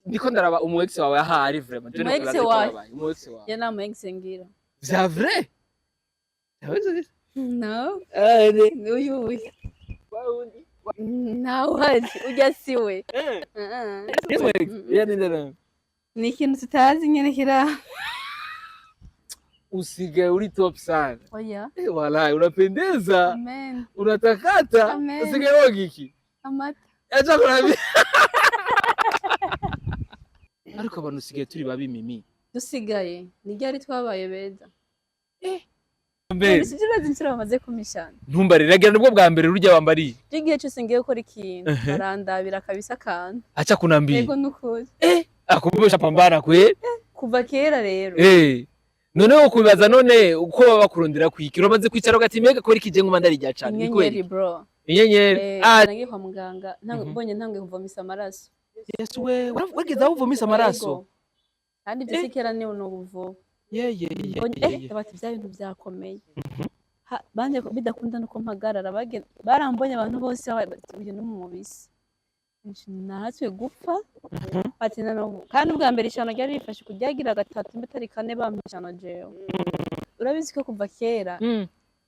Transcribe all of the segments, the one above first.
Ndiko ndaraba umu ex wawe ahari, vraiment je Umu ex nokwibaza ko wawe? wabaye umu ex wawe. Ya, nta mu ex ngira. Vya vrai? No. Eh, ni Uyu uyu ntawe uhari, ujya si we. Eh. Uh-uh. Ni umu ex ya ni ndara. Ni ikintu tutazi nyene kira. Usigaye uri top sana. Oya. Eh, walai unapendeza. Amen. Unatakata. Amen. Usigaye woga iki? Amata. Acha kunabi. Ariko abantu usigaye turi babi, Mimi. Dusigaye ni ryari twabaye beza? Mbere. Sivyo, urazi inshuro bamaze kumishana? Ntumbarire, ragira nibwo bwa mbere urya wambariye. Igihe cyose ngiye gukora ikintu, Ehe. barandabira kabisa akantu. Acha kunambia. Yego, nukuri. Eh, akumbusha pambana kwe. Kuva kera rero. Eh, noneho kubibaza none uko baba bakurondera kwiki, uramaze kwicara ugati: "Mbega kora iki je nguma ndarirya cane?" Ni Inyenyeri. kweli? Bro. Inyenyeri. Eh, ah. nagiye kwa muganga, mbonye ntangiye kuvomisa amaraso. Yesu we, wageze aho uvomisa amaraso? Yego. Kandi ibyo si kera, ni ubu. Ye ye ye. Mbonye ye, eh ye. bati bya bintu byakomeye. Banje bidakunda nuko mpagarara, barambonye abantu bose babaye bati: "Uyu ni umubisi." Nahatswe gupfa ati na n'ubu. Kandi ubwa mbere ishano ryari rifashe kuryagira gatatu mbe atari kane, bampa ishano jewe. Urabizi ko kuva kera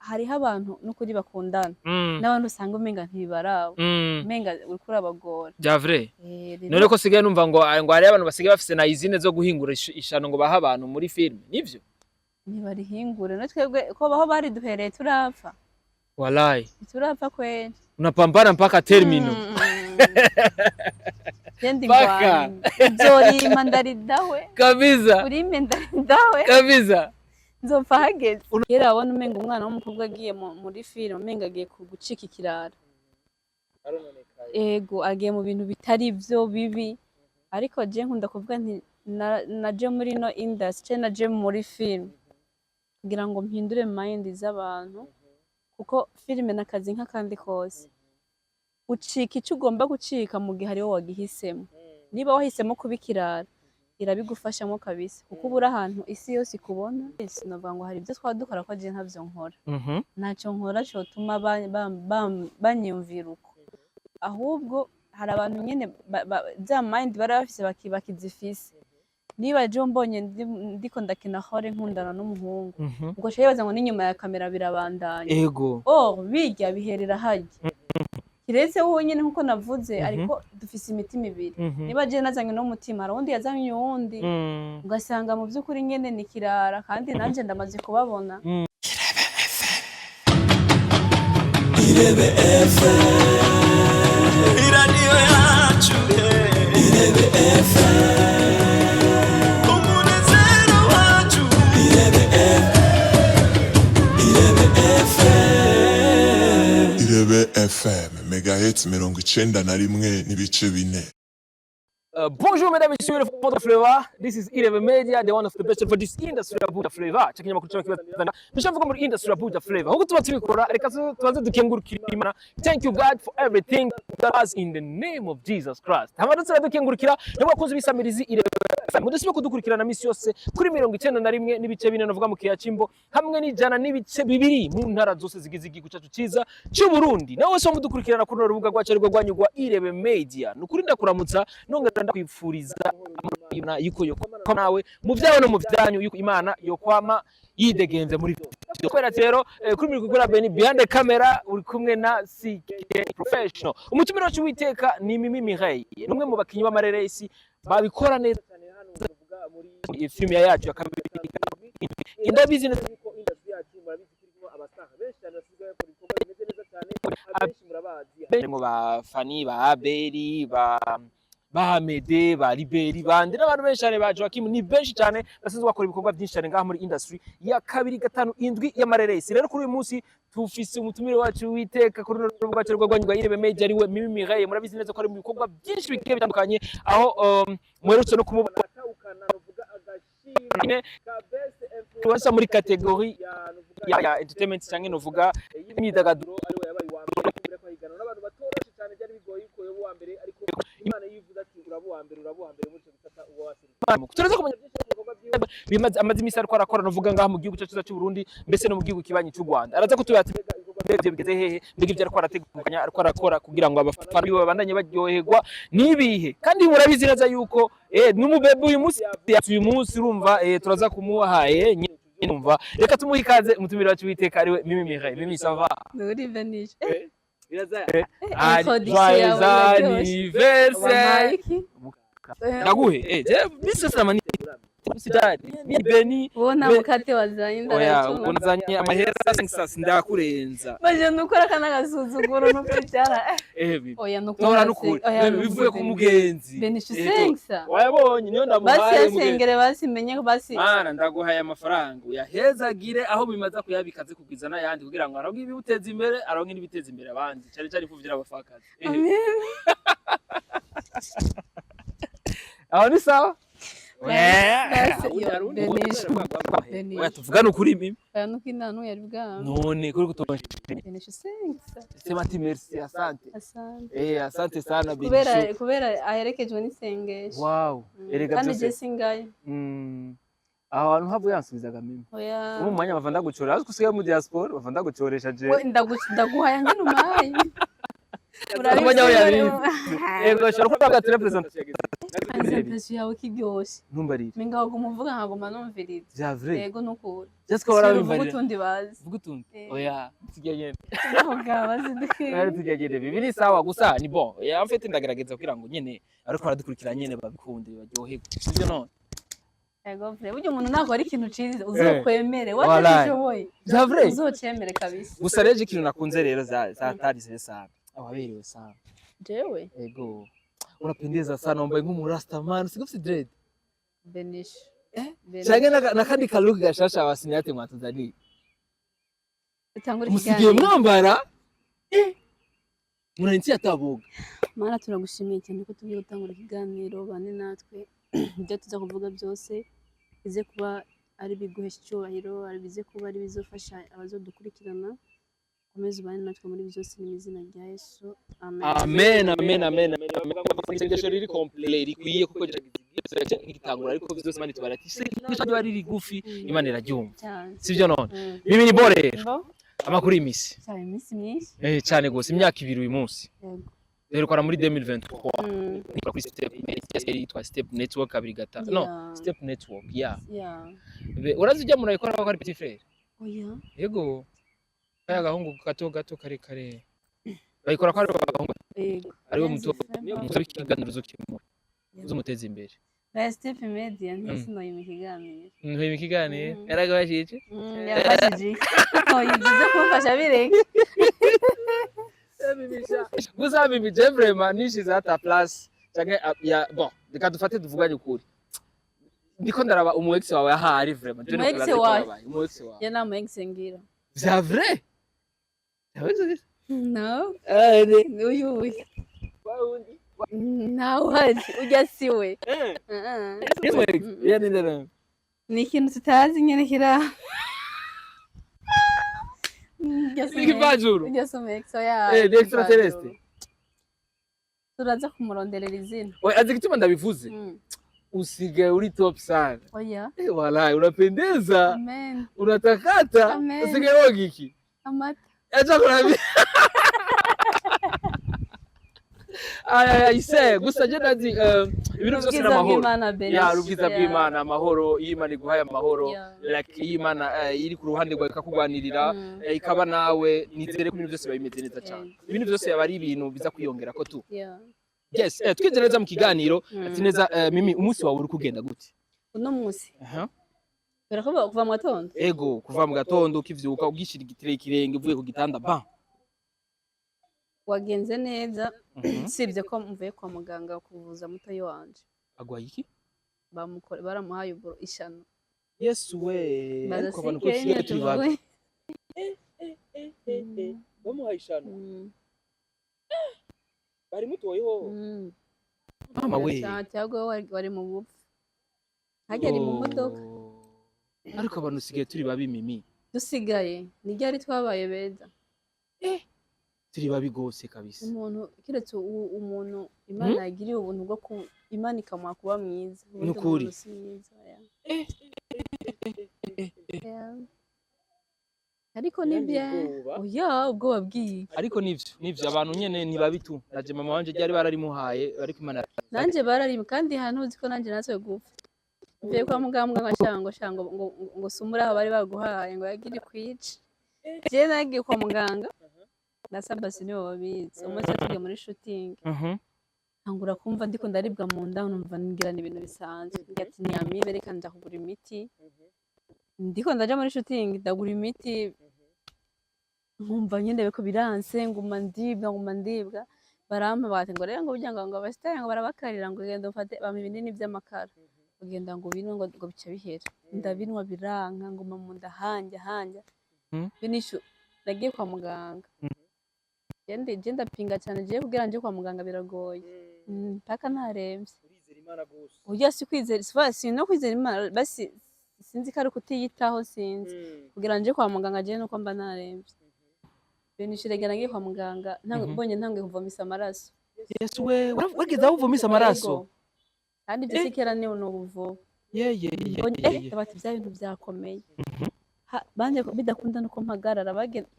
hariho abantu n'ukuri bakundana n'abantu usanga umenga ntibibaraba, umenga uriko urabagora. Bya vrai? Eh, rero. None ko sigaye numva ngo hariyo abantu basigaye bafise na izine zo guhingura ishano ngo baha abantu muri filime, nivyo? Ntibarihingure, no twebwe ko baho bariduhereye turapfa. Walai. Turapfa kweli. Unapambana mpaka termino. Genda. Paka. Ingwani uzorima ndaridawe. Kabisa. Urime ndaridawe. Kabisa. Nzopfa hageze. Kera wabona umenga umwana w'umukobwa agiye muri filime, umenga agiye gucika ikirara, ego, agiye mu bintu bitari byo bibi. Ariko je nkunda kuvuga nti naje muri no industry, naje muri film kugira ngo mpindure mind z'abantu, kuko filime n'akazi nk'akandi kose. Ucika icyo ugomba gucika mu gihe ariwo wagihisemo. Niba wahisemo kuba ikirara, irabigufashamo kabisa, kuko uba uri ahantu isi yose ikubona. Sinavuga ngo hari ibyo twaba dukora, ko je ntavyo nkora. Ntacyo nkora cotuma banyiyumvira uko. Ahubwo hari abantu nyene za mind bari bafise bakizifise. Niba je mbonye ndiko ndakina hore nkundana n'umuhungu, ubwo aca yibaza ngo n'inyuma ya kamera birabandanya. Oh, bijya biherera harya, kiretse wowe nyene nkuko navuze. Ariko dufise imitima ibiri. Niba je nazanye n'umutima, hari uwundi yazanye uwundi, ugasanga mu by'ukuri nyene ni kirara. Kandi nanje ndamaze kubabona. Irebe FM, iradiyo yacu. Irebe FM, umunezero wacu. Irebe FM, Irebe FM. Irebe FM, megahertz 91.4. Bonjour mesdames et messieurs, le Buja Flavor. This is Irebe Media, the one of the best for this industry of Buja Flavor. Chakinyamakuru cyo kibazana. Bishavuga muri industry of Buja Flavor. Nkuko tuba tubikora, reka tubanze dukengurukira Imana. Thank you, God, for everything that us in the name of Jesus Christ. Hama dutse dukengurukira n'abakunzi b'isamirizi Irebe FM. Mudasibe kudukurikirana misi yose kuri 91.4 navuga mu kiya Cimbo, hamwe n'100.2 mu ntara zose zigize igihugu cyacu cyiza cy'u Burundi. Nawe wese mudukurikirana kuri runo rubuga rwacu arirwo rwanyu rwa Irebe Media. Nukuri ndakuramutsa, nongera ndakwifuriza amahoro yuko yokwama nawe mu byawe no mu byanyu, yuko Imana yokwama yidegenze muri byo. Kubera ati rero kuri mikoro kuri Beni, behind the camera uri kumwe na CK Professional. Umutumire wacu witeka ni Mimi Mireille, ni umwe mu bakinyi b'amareresi babikora neza cyane hano tuvuga muri filime yacu ya kabiri. Ndabizi neza yuko industry yacu murabizi ko irimo abastar benshi cyane basigaye bakora ibikorwa bimeze neza cyane, abenshi murabazi, harimo ba Fani, ba Abeli, ba Amede, ba Liberi, bande n'abantu benshi cyane, ba Joaquim, ni benshi cyane basanzwe bakora ibikorwa byinshi cyane ngaha muri industry ya 257 y'amareresi. Rero kuri uyu munsi tufise umutumire wacu witeka kuri runo rubuga rwacu rwa rwanyu Irebe Media, ariwe Mimi Mireille. Murabizi neza ko ari mu bikorwa byinshi bigiye bitandukanye, aho muherutse no kumubona atahukana novuga agashimwe ka best influencer muri category ya entertainment cyangwa novuga imyidagaduro, ariwe yabaye uwa mbere kubera ko ahigana n'abantu batoroshe cyane. Byari bigoye yuko yoba uwa mbere, ariko Imana yivuze ati: "Uraba uwa mbere, uraba uwa mbere muri icyo gisata uba waserutse." Turaza kumenya byinshi ku bikorwa byiwe bimaze amaze iminsi ariko arakora novuga ngaha mu gihugu cyacu cy'u Burundi, mbese no mu gihugu kibanyi cy'u Rwanda. Araza kutubwira ati mbega ibikorwa Mbega bigeze hehe? Mbega ibyo ariko arategukanya, ariko arakora kugira ngo abafana biwe babandanye baryoherwa nibihe? Kandi murabizi neza yuko n'umubebe uyu munsi, uyu munsi urumva, turaza kumuha nyine numva. Reka tumuhe ikaze umutumire wacu witeka, ariwe Mimi Mireille. Mimi, ça va? Nuri Benisha. Ah, Introduction yawe joyeux iraryoshe. anniversaire. Wampaye iki? Ndaguhe je bisi yose namani ni Beni. Wowe nta mukate wazanye. Oya. Ndaracuma. Ubwo nazanye amahera 500, ndakurenza. Maze nukora aka n'agasuzuguro no kwicara. Bibi. Oya, nukuri. Nora nukuri. Oya, Bibi, bivuye ku mugenzi. Benisha, Eh, usengsa. Wayabonye niyo Basi ndamuhaye mugenzi. yasengere, basi menye basi. Mana, ndaguhaye amafaranga, uyahezagire aho bimaze kuyabika, aze kugwiza n'ayandi kugira ngo aronke ibimuteza imbere, aronke n'ibiteza imbere abandi, cyane cyane imfuvyi n'abapfakazi. Amen. Aho ni sawa. Basi, Ubundi yo, hari uwundi Benisha. muntu Benisha. Oya, tuvugane ukuri, Mimi. Oya, nuko inama yari bwanga. None kuri kutonje. Benisha, usengsa. Sema ati merci, asante. Asante. Asante sana, Kubera Benisha. kubera aherekejwe n'isengesho. Wow. Erega Kandi byose je singaye. Aho hantu havuye yansubizaga, Mimi. Oya. Ubu mu mwanya bava ndagucora, ariko usigaye mu diaspora bava ndagucoresha je. We, ndaguhaye ngene umpaye. Urabona aho yabizi. Yego, shobora kuvuga ati represent. Presentation yawe kiryoshe. Ntumbarire. Menga waguma uvuga nkaguma numviriza. Vya vrai. Yego, nukuri. Just ko Uvuga warabimbarira. utundi bazi. Vuga utundi. Eh. Oya, tujya nyene. Tuvuga bazi duke. Oya, tujya nyene. Bibi ni sawa, gusa ni bon. Ya, en fait ndagerageza kugira ngo nyene ariko baradukurikira nyene babikunde, baryoherwe. Sivyo none? Yego, vrai. Burya umuntu nakora ikintu ciza uzokwemere. Wallahi. Watashoboye. Vya vrai. Uzocemere kabisa. Gusa rero ikintu nakunze rero za tari sana. Awaberewe sana. Jewe. Ego. Unapendeza sana, wambaye nk'umurastaman, usiga ufite dread. Benisha. Eh? Canke nakandi kaluki gashasha abasinyate mwatuzaniye. Utangura Musigiye ikiganiro. mwambara muranitsi ataboga. Mana, turagushimiye cyane ko tugiye gutangura ikiganiro. Bane natwe, ibyo tuza kuvuga byose bize kuba ari biguhesha icyubahiro, ari bize kuba ari bizofasha abazodukurikirana. Ukomeze ubane natwe muri byose, ni mu izina rya Yesu, amen. Amen, amen, amen, amen. Isengesho riri complet, rikwiye, kuko nk'igitangura, ariko byose Imana itubara ati isengesho ryo ari rigufi, Imana iraryumva. Cyane. Sivyo none? Mm. Mimi ni bon rero. Bo, Amakuru y'imisi? Cyane, iminsi myinshi. Cyane gose, imyaka 2 uyu munsi. Yego. Duherukana muri 2023. Nikora kuri Step Media yitwa Step Network 25, no? Yeah. Step Network, yeah. Yeah. Urazi ujya murayikora ko ari petit frère? Oya. Yego, kaya gahungu gato gato karekare bayikora ko ari abahungu. Yego. Ariwe muto. Niyo. Muto ikiganiro uzokimura, uzumuteza imbere. Ba Step Media ntiyasinoye mu kiganiro. Ntuye ikiganiro. Mm. Yaragabashije. Yafashije. Oya, ibyo byo kumfasha bireke. Gusa Mimi, je vraiment nishize hata place canke ya bon, reka dufate tuvuganye ukuri, ndiko ndaraba umu ex wawe ahari vraiment je Umu ex nokora wawe? wabaye umu ex wawe. Ya, nta mu ex ngira. Vya vrai? No. Eh, ne. Uyu uyu. Ntawe uhari. Ujya si we. Eh. Uh-uh. Ni umu ex ya ni ndero. Ni ikintu tutazi nyine kira. Ujya si umu ex. Ikivajuru. Ujya si umu ex, oya. Eh, ni extraterrestre. Turaza kumuronderera izina. Oya, azi igituma ndabivuze? Usigaye uri top sana. Oya. Eh, walai unapendeza. Amen. Unatakata. Amen. Usigaye woga iki? Amata. Acha kunabi. Aya ise gusa je ndazi ibintu byose Ubwiza n'amahoro. bw'Imana, Benisha. Ya, ubwiza bw'Imana, amahoro. Iyo Imana iguhaye amahoro, like iyo Imana iri ku ruhande rwawe ikakugwanirira, ikaba nawe, nizere ko ibintu byose biba bimeze neza cyane. Ibintu byose yaba ari ibintu biza kwiyongera ko tu. Yes, twinjira neza mu kiganiro. Ati neza, Mimi, umunsi wawe uri kugenda gute? Uno munsi. Aha. Kubera ko kuva mu gatondo. Ego, kuva mu gatondo ukivyuka, ugishira igitire ikirenge uvuye ku gitanda ba. Wagenze neza, usibye ko mvuye kwa muganga kuvuza mutoyi wanje. Agwaye iki? Bamukore baramuhaye uburo ishano. Yesu we! Ariko abantu ko tusigaye turi babi. Bamuhaye ishano? Bari mutoyeho? Mama we! Cyangwa wari mu bupfu, harya ari mu modoka. Ariko abantu usigaye turi babi, Mimi. Dusigaye ni ryari twabaye beza? Turi babi gose kabisa. Umuntu keretse umuntu Imana yagiriye ubuntu bwo ku Imana ikamuha kuba mwiza. Ubundi Nukuri. umuntu si mwiza, oya. Yeah. Ariko ni bien. Oya, ubwoba bwiye. Ariko nivyo abantu nyene ni babi tu. Naje mama wanje ryari bararimuhaye, ariko Imana. Nanje bararima, kandi hantu uzi ko nanje natwe gupfa mvuye kwa muganga, ngo shango shango, ngo sumura aho bari baguhaye, ngo yagira kwica. Je nagiye kwa muganga na Sabasi, nibo babizi. Umunsi tugiye muri shooting, ntangura kumva ndiko ndaribwa mu nda, numva ngira ni ibintu bisanzwe. Ngira ati ni amibe, reka nja kugura imiti. Ndiko ndaja muri shooting, ndagura imiti, nkumva nyene biko biranse, nguma ndibwa, nguma ndibwa. Barampa bati ngo rero ngo burya ngo abasitari ngo barabakarira, ngo genda ufate, bampa ibinini vy'amakara, ugenda ngo binwe, ngo bica bihera. Ndabinwa, biranka, nguma mu nda hanja hanja. Binishu nagiye kwa muganga. Je ndapinga cyane, je kugira nje kwa muganga biragoye. Mpaka ntaremvye. Oya, si kwizera, si no kwizera Imana, basi sinzi ko ari ukutiyitaho, sinzi. Kugira nje kwa muganga je nuko mba naremvye. Benishu rega nagiye kwa muganga mbonye ntanguye kuvomisa amaraso. Yesu we, wageze aho uvomisa amaraso? Yego. Kandi ibyo si kera, ni ubu. Ye ye ye. Mbonye Ye ye. Bati bya bintu byakomeye. Banje bidakunda nuko mpagarara,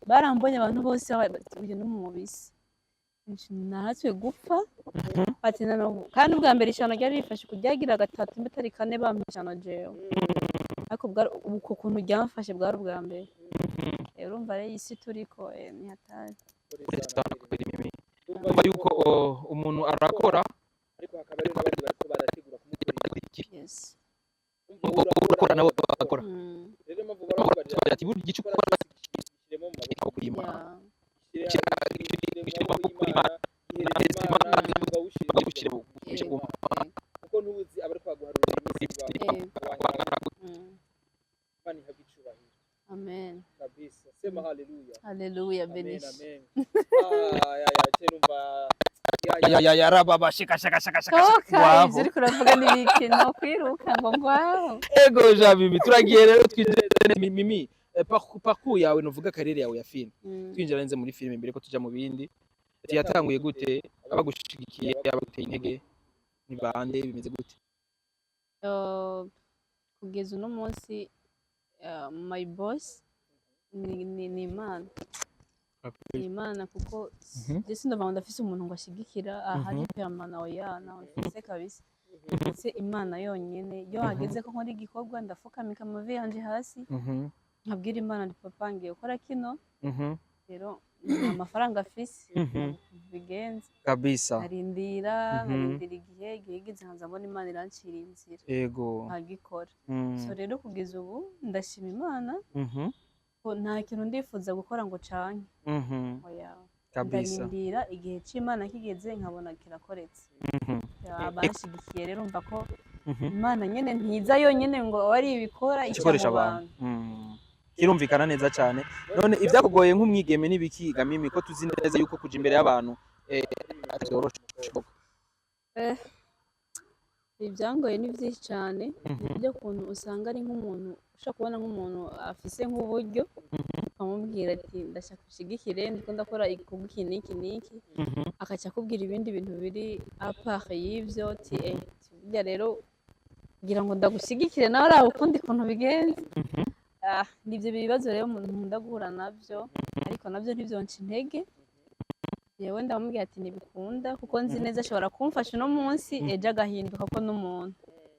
barambonye abantu bose bati uyu ni umubisi, nahatswe gupfa. Bati na n'ubu kandi ubwa mbere ishyano ryari rifashe kuryagira gatatu mbe atari kane, bampa ishyano jewe, ariko uko kuntu ryamfashe bwari ubwa mbere. Rero urumva rero iyi si turiko ni hatari. Urumva yuko umuntu arakora, ariko hakaba hariho n'abandi bariko barategura kumukorera iki. Yes. Urumva wowe urakora, nabo bagakora. Ati burya icyo ukora gishyiremo mu maboko y'Imana, gishyire mu maboko y'Imana, bawushyire ku Mana, Kuko ntuzi abariko baguharurira iminsi. Imana ihabwe icubahiro. Amen. Kabisa, sema haleluya. Haleluya. Amen. Benishi. Amen. Ah, ya ya, je numva ya ya ya ya rababa, shika shaka shaka shaka. Toka. Waho. Ivyo uriko uravuga n'ibiki? No kwiruka ngo ngwaho. Ego ja Mimi, turagiye rero twinjire Mimi, parcours yawe, nuvuga carrière yawe ya film. Twinjira neza muri film mbere ko tuja mu bindi. Ati yatanguye gute? Abagushigikiye, abaguteye intege ni bande? Bimeze gute? Kugeza uno munsi, my boss ni Imana, ni Imana, kuko je sindumva ngo ndafise umuntu ngo ashigikira ahari permanent. Oya, nawe mfise kabisa, ndetse Imana yonyene. Iyo hageze ko nkora igikorwa, ndafukamika amavi yanje hasi, nkabwira Imana ndi papa, ngiye gukora kino, rero nta mafaranga afise, bigenze. Kabisa. Nkarindira, nkarindira igihe igeze, nkaza mbona Imana irancira inzira, nkagikora. So rero kugeza ubu ndashima Imana ko nta kintu ndifuza gukora ngo canke, oya. Ndarindira igihe c'Imana kigeze, nkabona kirakoretse. Ya, banshigikiye rero, mva ko Imana nyene ntiza yonyene ngo abe ari ibikora, ica Ikoresha mu abantu. bantu. Kirumvikana neza cyane. None ibyakugoye nk'umwigeme n'ibiki ga Mimi, ko tuzi neza yuko kuja imbere y'abantu byoroshe? Ibyangoye ni byinshi cyane. Ni kuntu usanga ari nk'umuntu ushobora kubona nk'umuntu afise nk'uburyo, ukamubwira ati ndashaka ushigikire, ndiko ndakora igikorwa iki n'iki n'iki, akaca akubwira ibindi bintu biri à part y'ivyo, ati burya rero kugira ngo ndagushyigikire nawe ari ukundi kuntu bigenze. Ah, nibyo bibazo rero umuntu nkunda guhura nabyo, ariko nabyo ntibyonca intege. Yewe, ndamubwira ati ntibikunda, kuko nzi neza ashobora kumfasha uno munsi, ejo agahinduka, ko n'umuntu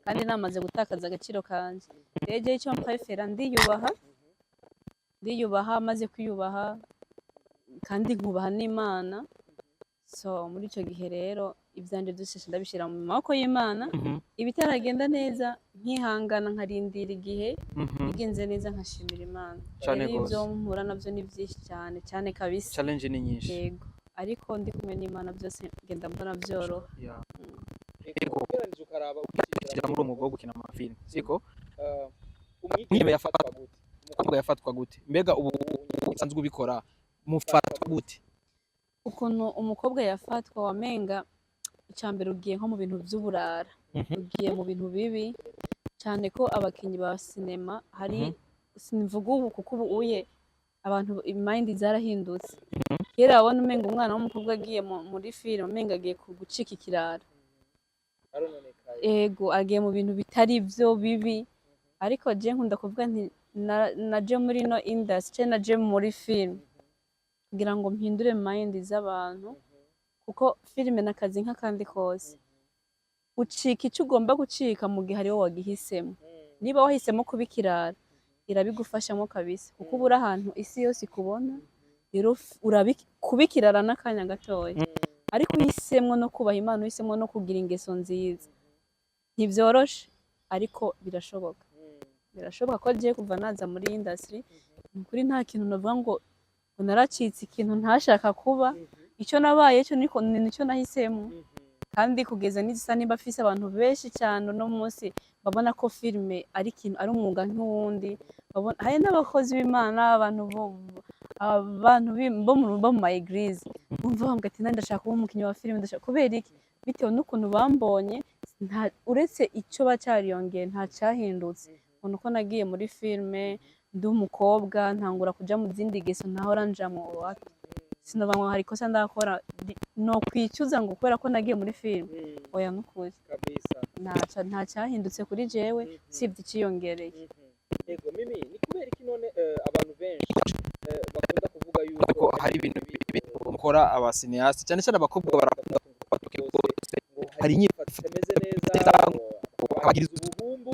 kandi namaze gutakaza agaciro kanje. Rero jewe icyo mprefera, ndiyubaha, ndiyubaha, maze kwiyubaha kandi nkubaha n'Imana. So muri icyo gihe rero ibyanjye byose ndabishyira mu maboko y'Imana. Ibitaragenda neza nkihangana, nkarindira igihe bigenze neza, nkashimira Imana. Cane Rero ibyo gose. mpura nabyo ni byinshi cyane cyane kabisa. Challenge ni nyinshi. Yego, ariko ndi kumwe n'Imana byose ngenda mbona byoroha. Yeah. Yego. Ugereranije ukaraba Ukinjira muri uwo mwuga wo gukina amafilm, siko? Umwigeme yafatwa gute? Umukobwa yafatwa gute? Mbega ubu usanzwe ubikora, mufatwa gute? Ukuntu umukobwa yafatwa, wamenga icya mbere ugiye nko mu bintu by'uburara, ugiye mu bintu bibi cyane, ko abakinnyi ba sinema hari, simvuga ubu kuko ubu uye abantu mind zarahindutse. Kera wabona umenga umwana w'umukobwa agiye muri filime, umenga agiye gucika ikirara. Arononekaye. Ego, agiye mu bintu bitari byo bibi, ariko je nkunda kuvuga nti Naje muri ino industry, naje muri film kugira ngo mpindure mind z'abantu, kuko filime n'akazi nk'akandi kose. Ucika icyo ugomba gucika mu gihe ariwo wagihisemo. Niba wahisemo kuba ikirara, irabigufashamo kabisa, kuko uba uri ahantu isi yose ikubona. Rero kuba ikirara n'akanya gatoya, ariko uhisemo no kubaha Imana, uhisemo no kugira ingeso nziza, ntibyoroshe ariko birashoboka. Birashoboka ko agiye kuva naza muri industry, ni ukuri nta kintu navuga ngo naracitse ikintu ntashaka kuba. Icyo nabaye cyo niko nicyo nahisemo, kandi kugeza n'igisa niba afise abantu benshi cyane uno munsi babona ko filime ari ikintu, ari umwuga nk'uwundi. Babona hari n'abakozi b'Imana, abantu bo mu ma église bumva bambwira ati: "Nanjye ndashaka kuba umukinnyi wa filime, ndashaka." Kubera iki? Bitewe n'ukuntu bambonye, nta uretse icyo bacariyongeye, nta cyahindutse. Ubona uko nagiye muri filime ndi umukobwa, ntangura kuja mu zindi ngeso ntahora njamwo. Wapi, sinova ngo hari ikosa ndakora no kwicuza ngo kubera ko nagiye muri filime. Oya, nukuri. Kabisa. Nta cyahindutse kuri jewe usibye iciyongereye. Yego Mimi, ni kubera iki none abantu benshi bakunda kuvuga yuko ko hari ibintu bibi mukora aba cinéastes, cyane cyane abakobwa barakunda kuvuga rwose ngo hari inyifato itameze neza, ngo abagiriza ubuhumbu?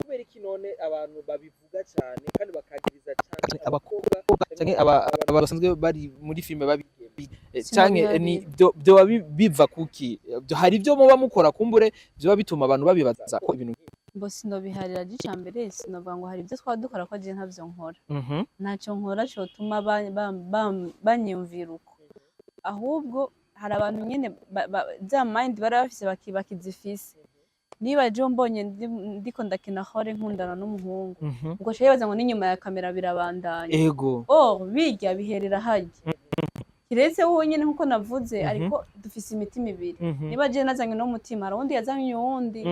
Kubera iki none abantu babivuga cyane kandi bakagiriza cyane abakobwa abakobwa canke aba basanzwe bari muri filime babi canke ni Sinabiharira. byo biva kuki? Hari ibyo muba mukora kumbure byoba bituma abantu babibaza ko ibintu Mbo sinobiharira. Gica mbere sinovuga ngo hari ibyo twaba dukora, ko jewe ntavyo nkora. Ntacyo nkora cotuma banyiyumvira uko. Ahubwo hari abantu nyene za mind bari bafise bakizifise. Niba jewe mbonye ndiko ndakina hore nkundana n'umuhungu, ubwo aca yibaza ngo n'inyuma ya kamera birabandanya. Oh, bijya biherera harya kiretse wowe nyene, nkuko navuze. Ariko dufise imitima ibiri. Niba jewe nazanye n'umutima, hari uwundi yazanye uwundi,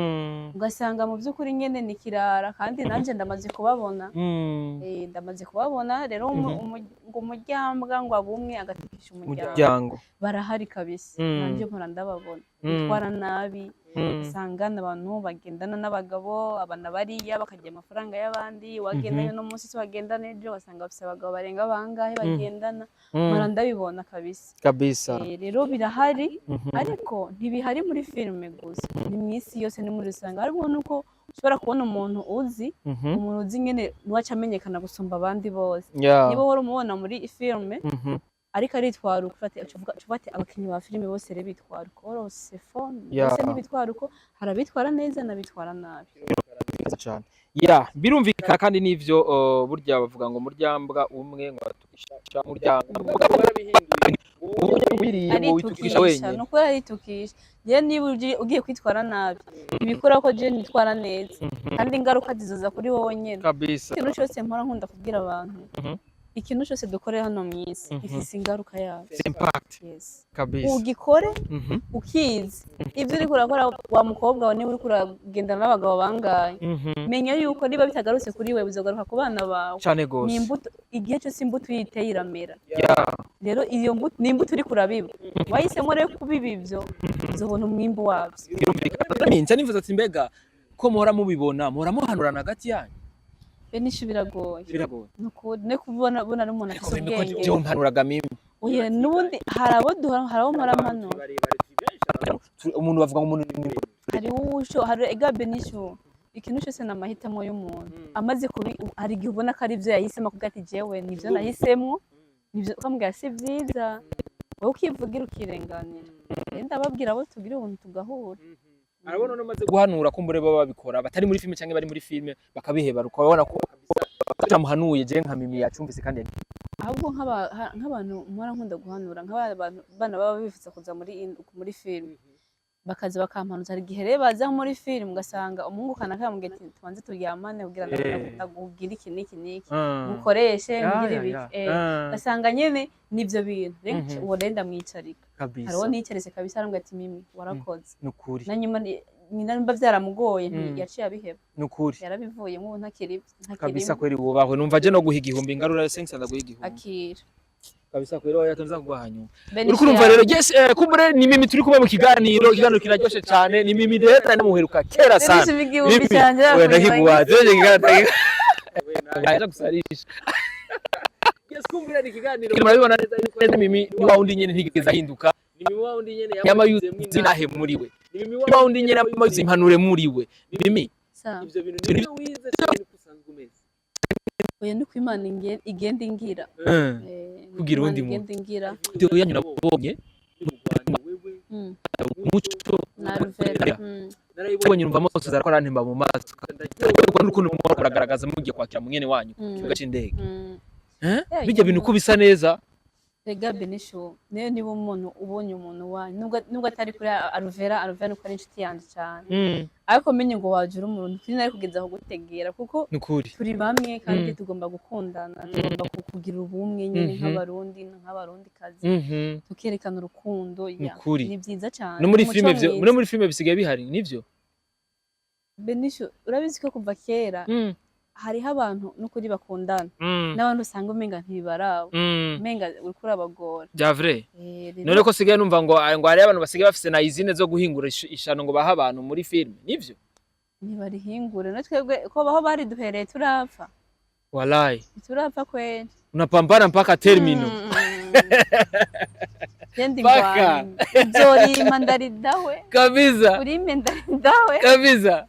ugasanga mu by'ukuri nyene ni kirara. Kandi nanje ndamaze kubabona. Ndamaze kubabona rero ngo umuryambwa ngo abumwe agatukisha umuryango. Umuryango. Barahari kabisa. Nanje mpora ndababona bitwara nabi. Usanga abantu bagendana n'abagabo abana bariya, bakarya amafaranga y'abandi. Wagendanye uno munsi si wagendana ejo, ugasanga bafise abagabo barenga bangahe bagendana. Mpora ndabibona kabisa. Kabisa. Rero birahari, ariko ntibihari muri filime gusa, ni mu isi yose, ni muri rusange. Harimo nuko ushobora kubona umuntu uzi, umuntu uzi nyene niwe amenyekana gusumba abandi bose. Niba uhora umubona muri filime ariko aritwara uko, ufate uca uvuga ati abakinnyi ba filime bose rero bitwara uko bose fone bose ntibitwara uko. Hari abitwara neza n'abitwara nabi. Neza cane ya, birumvikana. Kandi n'ivyo burya bavuga ngo muryambwa umwe ngo atukisha umuryango. Barabihinduye. Ubu wiriye ngo witukisha Aritukisha. wenyine. Ni ukuri aritukisha. Njyewe niba ugiye kwitwara nabi, ntibikora ko jewe nitwara neza, kandi ingaruka zizoza kuri wowe nyene. Kabisa. Ikintu cyose mpora nkunda kubwira abantu, ikintu cyose dukorera hano mu isi ifise ingaruka yabyo. Impact. Yes. Kabisa. Ugikore ukizi ibyo uriko urakora. Wa mukobwa wawe, niba uriko uragendana n'abagabo bangahe, menya yuko niba bitagarutse kuri wewe, bizogaruka ku bana bawe. Cane Ni gose. imbuto. Igihe cyose imbuto uyiteye iramera. Rero iyo mbuto ni imbuto uriko urabiba. Wahisemo rero kubiba ivyo, uzobona umwimbu wabyo. Birumvikana. Nca nifuza ati mbega ko muhora mubibona, muhora muhanurana hagati yanyu? Be nisho biragoye. Biragoye. Ni ukuri ne kubona bona n'umuntu Ariko afise mimi ko ubwenge. jewe mpanuraga Mimi. Oya, n'ubundi hari abo duhora, hari abo mpora mpanura. Barebare turi benshi abantu. Umuntu bavuga ngo umuntu ni Hari uwusho hari ega benisho. Ikintu cyose ni amahitamo y'umuntu. Amaze kubi, hari igihe ubona ko ari ibyo yahisemo, akavuga ati jewe nibyo nahisemo, nibyo. Ukamubwira si byiza, wowe ukivugira ukirenganira. Rero ndababwira abo tugira ubuntu tugahura. Arabona no maze guhanura kumbure baba babikora batari muri filime cyangwa bari muri filime bakabiheba, ukabona ko tamuhanuye je nka Mimi yacumbise kandi. Ahubwo nk'abantu mpora nkunda guhanura, nk'abantu bana baba bifuza kuza muri filime, bakaza bakampanuza. Hari igihe rero baza muri filime ugasanga umuhungu kanaka yamubwiye ati tubanze turyamane kugira ngo ndakubwire iki n'iki n'iki, ngukoreshe, ngire ibiki. Ugasanga nyene nivyo bintu rero. Uwo rero ndamwicarika. Kabisa. Hari uwo nicarise kabisa, arambwira ati Mimi, warakoze. Nukuri. Na nyuma nyina nimba vyaramugoye, yaciye abiheba. Nukuri. Yarabivuyemo, ubu ntakiri Kabisa. ntakirimo. Kweri wubahwe. Numva je no guha 1000 ngarura 5 ndaguha 1000. Akira. Kabisa kweri, oya, tonza kuguha hanyuma. Bene Uriko urumva ishyamba. rero, yes, kumbure ni Mimi turi kumwe mu kiganiro. Ikiganiro kiraryoshe cyane. Ni Mimi rero namuheruka kera sana. Bene 1000 Mimi, canje. oya, ndakiguha jewe kiganiro. Aja gusarisha. Yes, kumbura ni ikiganiro. Murabibona neza yuko Mimi ni wa wundi nyene ntigeze ahinduka. Ni Mimi wa wundi nyene. Yama yuzuye inahe muri we, Ni Mimi ni wa wundi nyene yama yuzuye impanure muri we. Mimi, Sawa. Ivyo bintu nibyo wize cyane uko usanzwe umeze? Oya, ni uko Imana igenda ingira. Ni uko Kugira Imana uwundi muntu. igenda ingira. Video yanyu nabonye Ni mu Rwanda wewe Muco Na Ruvera. Narayibonye, numva amaso arakora, arantemba mu maso. Ariko n'ukuntu muhora kuragaragaza mugiye kwakira mwene wanyu ku kibuga c'indege. Eh? Yeah, Bijya bintu uko bisa neza. Rega Benisho, niyo niba umuntu ubonye umuntu wanyu, nubwo atari kuri Alvera, Alvera nuko ari inshuti yanjye cyane, ariko menye ngo waje uri umuntu kuri nari kugeza aho gutegera, kuko Nukuri. turi bamwe kandi tugomba gukundana, tugomba kugira ubumwe nyine nk'Abarundi nk'Abarundikazi, tukerekana urukundo ya. Nukuri. Ni byiza cyane. No muri Umuco filime vyo mwiza. No muri filime bisigaye bihari, nivyo? Benisho, urabizi ko kuva kera hariho abantu n'ukuri bakundana n'abantu usanga umenga ntibibaraba, umenga uriko urabagora. Bya vrai. Rero None ko sigaye numva ngo hariyo abantu basigaye bafise na izine zo guhingura ishano ngo baha abantu muri filime, nivyo? Ntibarihingure, na twebwe ko baho bariduhereye turapfa. Walai. Turapfa kweli. Unapambana mpaka termino. Genda. Paka. Ingwani nzorima ndaridawe. Kabisa. Urime ndaridawe. Kabisa.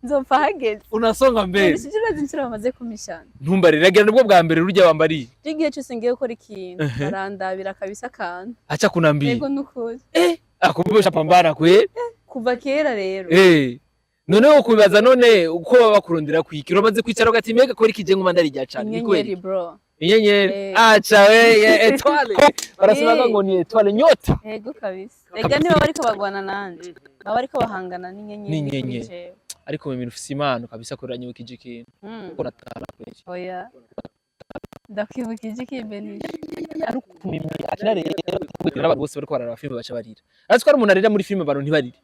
Nzopfa hageze. Unasonga mbere. Sijui urazi inshuro bamaze kumishana. Ntumbarire, agira nibwo bwa mbere urya wambariye. Igihe cyose ngiye gukora ikintu barandabira kabisa akantu. Acha kunambia. Yego, nukuri. Akumbusha pambana kweli. Kuva kera rero. Noneho kubibaza none uko baba bakurondera kwiki, uramaze kwicara ugati mbega kora iki je nguma ndarirya cane ni kweli? Inyenyeri, bro. Inyenyeri. Acha we, étoile barasema ngo ni étoile, nyota. Yego kabisa. Rega niba bariko bagwana nanje, baba bariko bahangana n'inyenyeri N'inyenyeri. kuri jewe. Ariko mu bintu ufise impano kabisa, kuranyibukije ikintu. Uratara kweli. Oya, ndakwibukije iki, Benisha? Ari ukuntu Mimi akina rero, n'abantu bose bariko bararaba filime baca barira, ariko ko ari umuntu arira muri filime abantu ntibarire.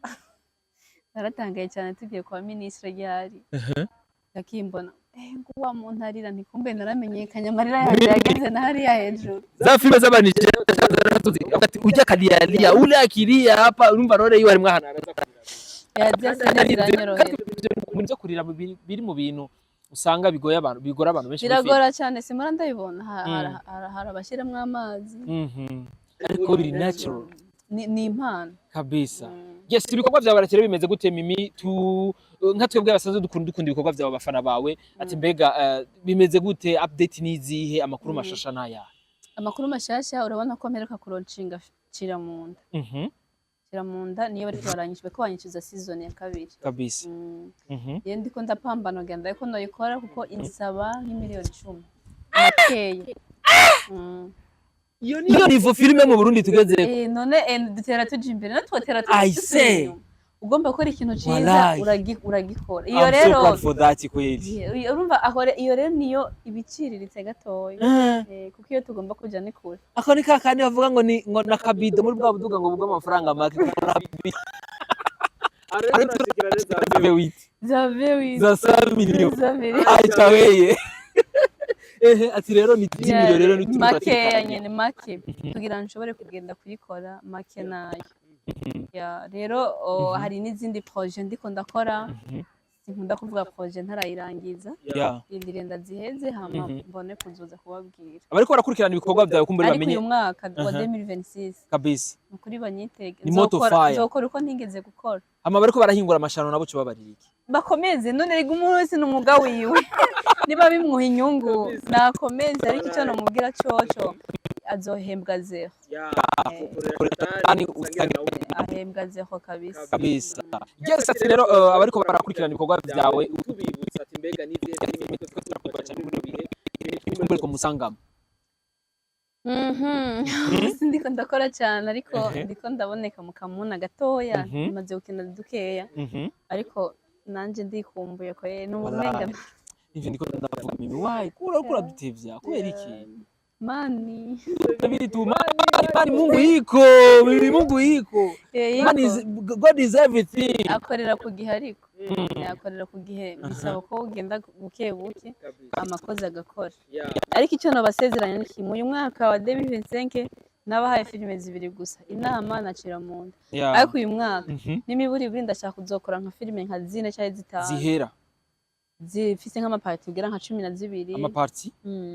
Naratangaye cyane tugiye kwa minisitiri ryari, ndakimbona ngo wa muntu arira, ntikumbe naramenyekanye, amarira yanjye yageze na hariya hejuru. Za filime z'abantu ati ujya akalialia ule akilia hapa, urumva rore yiwe harimwo ahantu araza kurira. Yabyase biranyorohera. Ibintu byo kurira biri mu bintu usanga bigoye abantu, bigora abantu benshi muri filime. Biragora cyane, simora ndabibona. Hari abashyiramo amazi. Ariko biri natural. Ni impano. Kabisa. Yes, ibikorwa byawe barakere bimeze gute, Mimi? Tu nka twebwe basanzwe dukunda ibikorwa byawe, abafana bawe ati mbega bimeze gute, update nizihe, amakuru mashasha naya? Amakuru mashasha, urabona ko mperuka kulaunchinga Cira mu nda. Cira mu nda niyo bariko baranyishyura, bariko banyishyuza season ya kabiri. Kabisa. Iyo ndiko ndapambana kugira ariko noyikora kuko insaba nk'imiliyoni 10 makeya. Iyo nivo filime mu Burundi tugeze. None dutera tuja imbere natwe twotera I dusubira say. inyuma. Ugomba gukora ikintu ciza. Wallahi. Uragikora iyo I'm so rero. proud for that kweli. Urumva aho iyo rero niyo ibiciriritse gatoya. Kuko iyo tugomba kuja ni kure. Ako ni kakandi bavuga ngo ni ngo nakabido muri bwa buduga ngo bw'amafaranga make. Rero turashikira neza za V8 za V8. Za 100 million. Za V8. Acha weye, ehe, ati rero ni 10 million rero ni Makeya nyene, make kugira ngo nshobore kugenda kuyikora make nayo. Ya, rero hari n'izindi projet ndiko ndakora, sinkunda kuvuga projet ntarayirangiza. Rindiriye ndaziheze hama mbone kuzoza kubabwira. Abariko barakurikirana ibikorwa byawe kumbura Ariko bamenye uyu mwaka wa 2026 kabisa nukuri banyitege. Ni moto fire. Nzokora uko ntigeze gukora. Hama bariko barahingura amashano nabo cyo babarira iki? Bakomeze none, rega umuntu wese ni umwuga wiwe, niba bimuha inyungu nakomeze, ariko icyo namubwira coco azohembwa zero. Kandi usange Ahembwa zero kabisa. Kabisa. Yes, ati rero abariko barakurikirana ibikorwa byawe tubibutsa ati mbega n'izihe filime twe bihe kumbure ko musangamo? Sindiko ndakora cyane, ariko ndiko ndaboneka mu kamuna gatoya. Maze gukina dukeya, ariko nanje ndikumbuye ko n'ubumenga. Ivyo ndiko ndavuga, Mimi, why kura kura dutevya kubera iki? Mani. Biri tu mani, mani, Mungu iko, Mimi, Mungu iko. Man iko. is God is everything. Akorera ku gihe, ariko akorera ku gihe bisaba ko ugenda buke buke, amakozi agakora. Ariko icyo nabasezeranya ni kimwe: uyu mwaka wa 2025 nabahaye filime zibiri gusa, Inama na Cira mu nda. Ariko uyu mwaka n'imiburiburi ndashaka kuzokora nka filime nka zine cyangwa zitanu. Zihera. Zifise nk'ama parties ugera nka 12. Ama parties.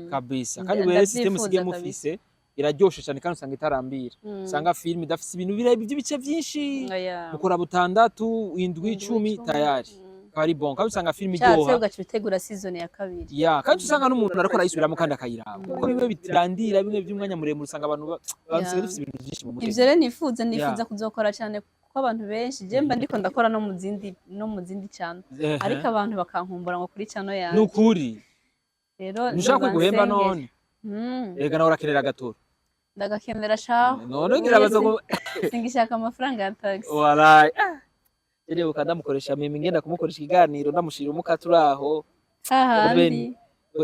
Kabisa. Kandi wewe system Ndavyifuza usigaye kabisa. mufise iraryoshe cyane, kandi usanga itarambira. Usanga film idafise ibintu birebire by'ibice byinshi. Oya. Mukora butandatu, indwi, Indwi, 10, 10. tayari. Akaba ari bon, kandi usanga film Ushatse iryoha. ugaca utegura season ya kabiri. Ya, kandi usanga n'umuntu ariko arayisubiramo kandi akayiraba, kuko bimwe bitirandira, bimwe by'umwanya muremure, usanga abantu basigaye dufise ibintu byinshi mu mutwe. Ivyo rero nifuza kuzokora cyane, kuko abantu benshi, je mba ndiko ndakora no mu zindi channel, ariko abantu bakankumbura ngo kuri channel yanjye. Nukuri. Rero ntushaka kwiguhemba bansengere. none? Rega nawe urakenera agatoro. Ndagakenera shaho. None ngira baza ngo Singishaka amafaranga ya taxi. Walayi, ndibuka ndamukoresha mimi, ngenda kumukoresha ikiganiro, ndamushira umukate uraho. Hahandi.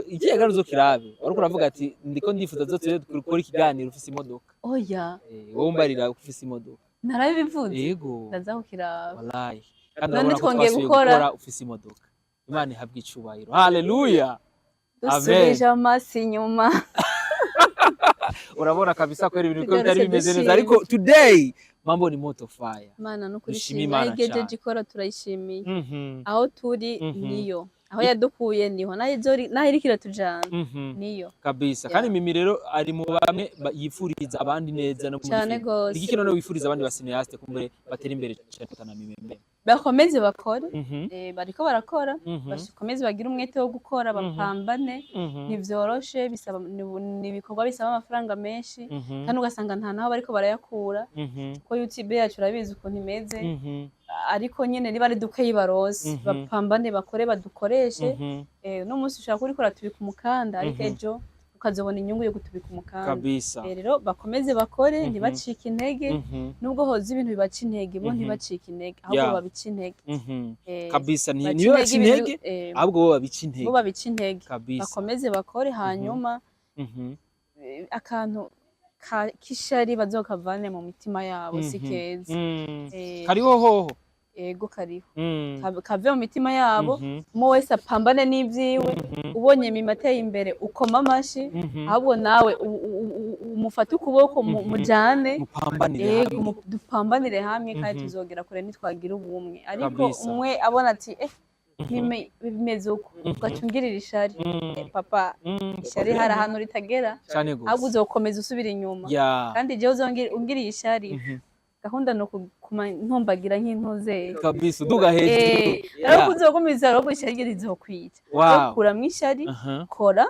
Ikiye gari uzokirabe, wariko uravuga ati ndiko ndifuza zotere gukora ikiganiro ufise imodoka. Oya. Wowe umbarira ufise imodoka. Narabivuze? Yego. Ndaza kukiraba. Walayi, kandi None urabona ko twongeye twasubiye gukora. gukora ufise imodoka. Imana ihabwe icubahiro, haleluya, amen. Dusubije amaso inyuma. Urabona kabisa ko ibintu ko Tugarutse bitari bimeze neza, dushimye. ariko today mambo ni moto fire. Imana nukuri Dushime shimwe. Imana Aho igejeje cane. ikora turayishimiye. Aho turi niyo, aho yadukuye niho, naho iriko iratujana niyo. Kabisa. Yeah. Kandi Mimi rero ari mu bamwe yifuriza abandi neza no muri Cane film. gose. Iki none wifuriza abandi ba cinéaste kumbere batera imbere cyane kutana Mimi mbere? Bakomeze bakore. Bariko barakora. Bakomeze bagire umwete wo gukora, bapambane. Ntivyoroshe, bisaba ni ibikorwa bisaba amafaranga menshi, kandi ugasanga nta naho bariko barayakura, kuko YouTube yacu urabizi ukuntu imeze. Ariko nyene niba ari dukeyi baronse, bapambane, bakore, badukoreshe. Uno munsi ushobora kuriko uratubika umukanda, ariko ejo ukazobona inyungu yo gutubika umukanda. Rero bakomeze bakore, ntibacike intege. Nubwo hoza ibintu bibaca intege, bo ntibacike intege, ahubwo babica intege. Kabisa, Baca niwe baca intege intege, ahubwo bo babica intege. Bo babica intege. Bakomeze bakore, hanyuma akantu k'ishari bazokavane mu mitima yabo, si keza. Kariho hoho. Ego, kariho. Kave mu mitima yabo. Umwe wese apambane n'ivyiwe. Ubonye Mimi ateye imbere, ukoma amashi, ahubwo nawe umufate ukuboko, mujane. Mupambanire Yego. hamwe. Dupambanire hamwe, kandi tuzogera kure nitwagira ubumwe. Ariko umwe abona ati Mimi bimeze uko, ugaca ungirira ishari. Papa, ishari hari ahantu ritagera. Cane Ahubwo gose. uzokomeza usubira inyuma. Kandi jewe ungiriye ishari, gahunda ni ukuguma ntumbagira nk'intuzeye. Kabisa, uduga hejuru. Ariko uzogumiza ahubwo ishari ryo rizokwica. Kuramwo ishari, kora,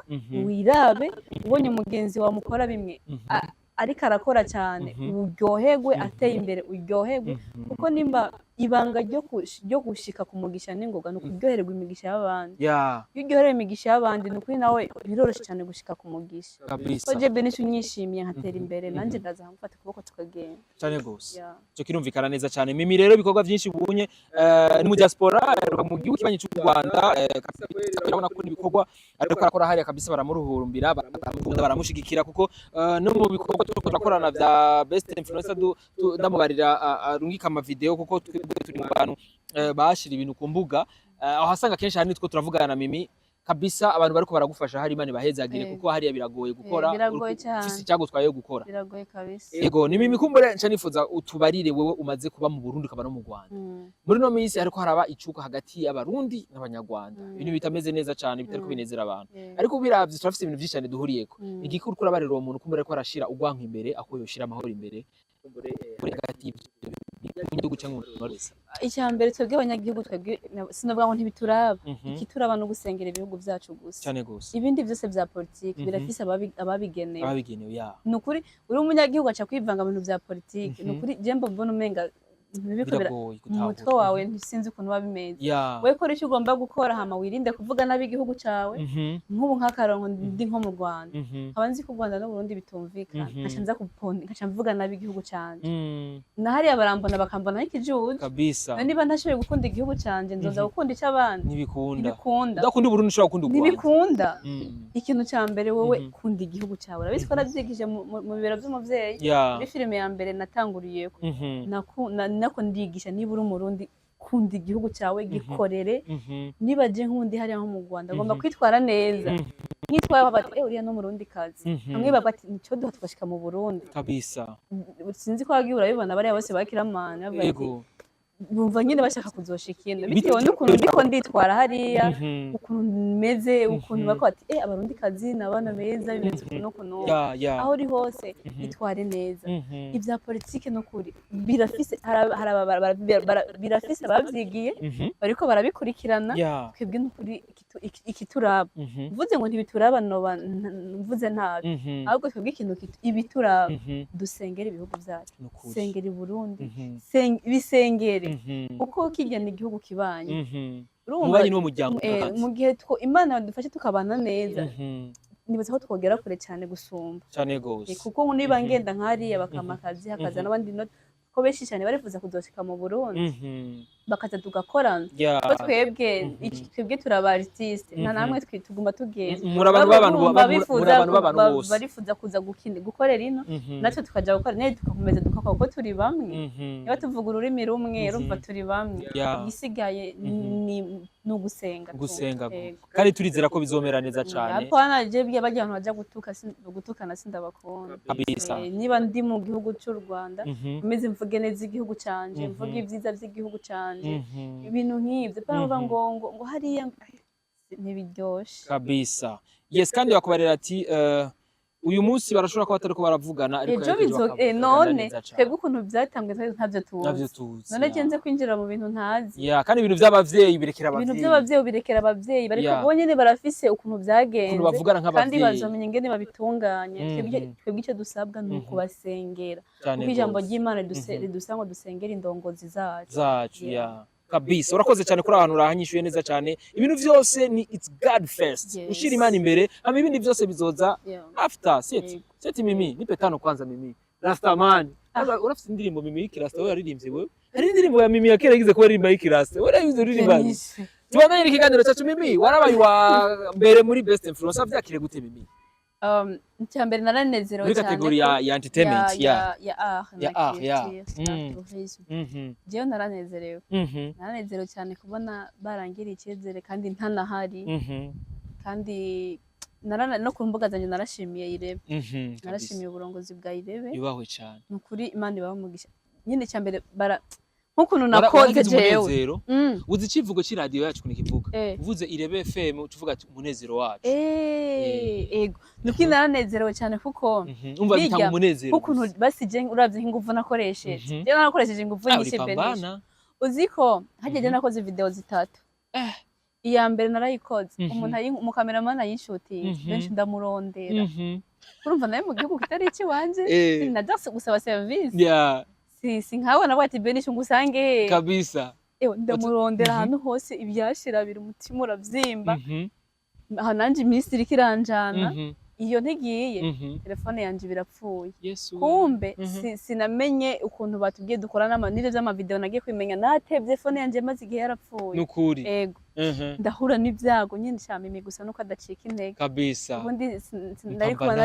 wirabe. Ubonye umugenzi wawe mukora bimwe, ariko arakora cyane, uryoherwe. Ateye imbere, uryoherwe, kuko nimba ibanga ryo gushika ku mugisha n'ingoga ni ukuryohererwa imigisha y'abandi. Iyo uryoherewe imigisha y'abandi, ni ukuri nawe biroroshye cyane gushika ku mugisha. Ko je Benisha unyishimiye nkatera imbere, nanjye ndaza nkamufata ukuboko tukagenda. Cane gose. Yeah. Ico kirumvikana neza cyane. Mimi rero ibikorwa byinshi ubunye, ni mu diaspora, aheruka mu gihugu kibanyi cy'u Rwanda, kabisa urabona ko ibikorwa ariko arakora hariya kabisa baramuruhurumbira, baramukunda, baramushigikira, kuko no mu bikorwa turiko turakorana bya best influencer ndamubarira arungika ama video, kuko twebwe turi mu bantu bashira ibintu ku mbuga, aho hasanga kenshi hari nitwo turavugana na Mimi. Kabisa abantu bariko baragufasha hari, Imana ibahezagire, kuko hariya biragoye gukora. Biragoye cyane. Ufise icyagutwaye gukora. Biragoye kabisa. Yego, ni Mimi. Kumbure nca nifuza utubarire, wewe umaze kuba mu Burundi ukaba no mu Rwanda. Muri no minsi hariko haraba icuka hagati y'Abarundi n'Abanyarwanda, ibintu bitameze neza cyane, bitariko binezera abantu. Ariko ubiravye turafise ibintu vyinshi cyane duhuriyeko. Igiki uriko urabarira uwo muntu kumbure ko arashira ugwanka imbere, aho yoshira amahoro imbere kuri hagati y'ibyo gihugu cyangwa umuntu wese? Icya mbere, twebwe abanyagihugu, twebwe sinovuga ngo ntibituraba. Ikituraba no gusengera ibihugu byacu gusa. Cyane gose. Ibindi byose bya politiki birafise ababigenewe. Ababigenewe, ya. Ni ukuri, uri umunyagihugu aca kwivanga mu bintu bya politiki, ni ukuri je mba mbona umenga ntibiriko Biragoye mu mutwe gutahura. wawe, ntisinzi ukuntu biba bimeze. We kora icyo ugomba gukora, hama wirinde kuvuga nabi igihugu cawe. Nk'ubu nk'akarongo ndi nko mu Rwanda, nkaba nzi ko u Rwanda n'Uburundi bitumvikana, nkaca nza kuponda, nkaca mvuga nabi igihugu canje, na hariya barambona bakambona nk'ikijuju. None niba ntashoboye gukunda igihugu canje, nzoza gukunda icy'abandi? Ntibikunda. Ntibikunda. Udakunda Uburundi ushobora gukunda u Rwanda? Ntibikunda. Ikintu cya mbere, wowe kunda igihugu cyawe. Urabizi ko nabyigije mu bibero by'umuvyeyi. Muri filime ya mbere natanguriyeko, nako ndigisha: niba uri Umurundi, kunda igihugu cyawe, gikorere. Niba je nkundi hariya nko mu Rwanda, ngomba kwitwara neza, nkitwara bati: "Eh, uriya no Murundi kazi." Bamwe bavuga ati: "Nico duha tugashika mu Burundi." Sinzi ko wagiye urabibona, bariya bose bakiramana bavuga ati Bumva nyine bashaka kuzoshika ino bitewe n'ukuntu ndiko nditwara hariya, ukuntu meze, ukuntu bako bati: "Eh, Abarundi kazi ni abana beza, bimeze uku n'uku n'uku." Ya ya. Aho uri hose, itware neza. Ibya politike n'ukuri birafise hari birafise abavyigiye, bariko barabikurikirana. Twebwe n'ukuri ikituraba, mvuze ngo ntibituraba, noba mvuze nabi. Ahubwo twebwe ikintu ibituraba, dusengera ibihugu byacu. Nukuri. Sengera i Burundi. Bisengere, kuko kirya ni igihugu kibanye. Urumva, Mubanyi n'uwo muryango. Mu gihe Imana yadufashe tukabana neza, nibaza ko twogera kure cyane gusumba. Cyane gose. Kuko niba ngenda nk'hariya bakampa akazi, hakaza n'abandi, ko benshi cyane barifuza kuzoshika mu Burundi, bakaza tugakorana, ko twebwe twebwe turi aba artiste, nta namwe tuguma tugenda. Muri abantu b'abantu Bumva bifuza muri abantu b'abantu bose. Barifuza kuza gukina, gukorera ino, natwe tukaja gukora nayo, tugakomeza dukakora, kuko turi bamwe. Niba tuvuga ururimi rumwe, urumva turi bamwe. Igisigaye ni ugusenga tu. Gusenga. Yego. Kandi turizera ko bizomera neza cyane. Apana, je bya bajya abantu baja gutuka, gutukana sindabakunda. Kabisa. Niba ndi mu gihugu cy'u Rwanda, nkomeze mvuge neza igihugu canje, mvuge ibyiza by'igihugu canje, ibintu nk'ibyo. Pana bavuga ngo hariya ntibiryoshe. Kabisa, yes. Kandi bakubarira ati uyu munsi barashobora kuba batariko baravugana, ariko Ejo ejo bizo bakavugana none neza cane. Twebwe ukuntu byatanzwe twari ntabyo Navyo tuzi. tuzi. None je nze kwinjira mu bintu ntazi. Ya, kandi ibintu vy'abavyeyi birekera Ibintu abavyeyi. by'abavyeyi birekera abavyeyi, bariko bonyene barafise ukuntu byagenze, Ukuntu bavugana kandi nk'abavyeyi. bazomenya ingene babitunganya. Twebwe icyo dusabwa ni ukubasengera, Cane kuko ijambo gose. ry'Imana ridusaba ngo dusengere indongozi zacu. Zacu. Yeah. Ya, kabisa, urakoze cyane kuri ahantu urahanyishuye neza cyane. Ibintu vyose ni it's God first. Ushira Imana imbere, hama ibindi vyose bizoza after set. Yego. Set. Mimi nipe tano kwanza. Mimi Rastaman. Kwanza urafite indirimbo Mimi y'ikirasta wewe waririmbye? Wewe hari indirimbo ya Mimi ya kera yagize kuba aririmba y'ikirasta, wewe urayizi uririmba? Yanishe. Tubandanye ikiganiro cyacu. Mimi, warabaye wa mbere muri best influencer, vyakire gute Mimi? Icya mbere naranezerewe Muri cyane category ya entertainment. Ya art Ya na art, ya. culture na tourisme. Jewe naranezerewe, naranezerewe cyane kubona barangiriye icyizere kandi ntanahari. Kandi no ku mbuga zanjye narashimiye Irebe, narashimiye uburongozi bwa Irebe. Yubahwe cyane. Ni ukuri, Imana ibahe umugisha. Nyine icya mbere bara nk'ukuntu nakoze Waragize jewe. umunezero. Uzi icivugo c'iradiyo yacu ukuntu kivuga? Uvuze Irebe FM ucuvuga ati umunezero wacu. Ego, ni ukuri naranezerewe cyane kuko Umva, bijya bitanga umunezero nk'ukuntu gusa. basije, uravye nk'inguvu nakoresheje, jewe narakoresheje inguvu Ah, nyinshi, Benisha. uripambana. Uzi ko harya je nakoze video zitatu. Iya mbere narayikoze, umuntu umukameramani ayinshutinze, benshi ndamurondera. Urumva nawe mu gihugu kitari ikiwanje, naja gusaba serivisi, si nkawe navuga ati: "Benisha, ngusange he?" Kabisa. Ewe, ndamurondera ahantu hose, ibyashira biri, umutima uravyimba. Aha nanje iminsi iriko iranjana, iyo ntigiye, telefone yanje birapfuye. Yesu we. Kumbe sinamenye ukuntu batubwiye dukora n'ivyo vy'amavideo, nagiye kubimenya natevye, phone yanje maze igihe yarapfuye. Nukuri. Ego, ndahura n'ibyago nyine shamimi, gusa nuko adacika intege. Ubundi nari kuba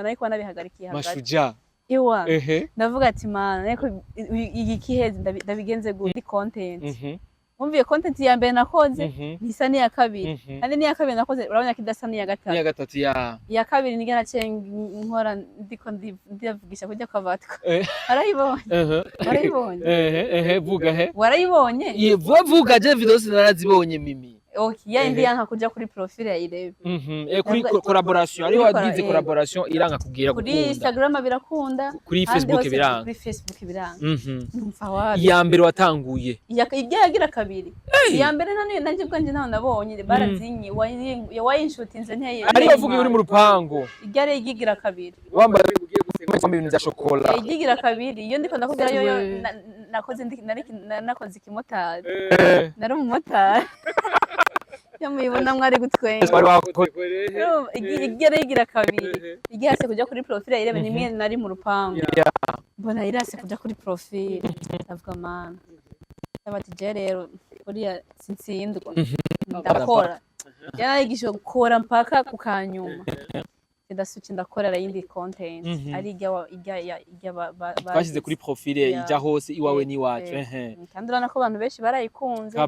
nari kuba nabihagarikiye hagati. Mashuja. Iwa ndavuga ati: "Mana, ariko iyi kiheze ndabigenze gute content?" Wumviye content ya mbere nakoze ntisa n'iya kabiri, kandi n'iya kabiri nakoze urabona ko idasa n'iya gatatu. Iya gatatu ya. Iya kabiri niryo naciye nkora ndiko ndivugisha kurya kwabatwa. Warayibonye? Warayibonye? Ehe, vuga he. Warayibonye? Ye, vuga vuga, je video sinarazibonye Mimi. Okay, ya indi yanka kuja kuri profile ya Irebe. Kuri Ndavuga- collaboration ariho Kuri wagize collaboration iranga kubwira Kuri gukunda. Instagram birakunda, Kuri ahandi Facebook hose. biranga. Kuri Facebook biranga. Numva wabi. Iya mbere watanguye. Ibyo yagira kabiri, iya mbere nani nanjye ubwanjye ntaho nabonye, barazinye wayinshutinze nteye. Ariko vuga uri mu rupangu. Ijya ari igigira kabiri. Wambaye ugiye gusenga, wambaye ibintu bya shokora. Igigira kabiri iyo ndiko ndakubwira yo nakoze nakoze ikimotari, nari umumotari, iyo muyibona mwari gutwenga. Wari wakoze. Urumva, igera yigira kabiri igihase kuja kuri profile irebe nimwe nari mu rupangu, mbona irase kuja kuri profile, ndavuga: "Mana." Ndabati je rero buriya sintsindwa, ndakora, yararigishije gukora mpaka ku kanyuma. Ndasuki ndakorera yindi content ari ijya ijya ijya Twashyize kuri profile Yeah. ijya hose iwawe n'iwacu. Kandi urabona ko abantu benshi barayikunze.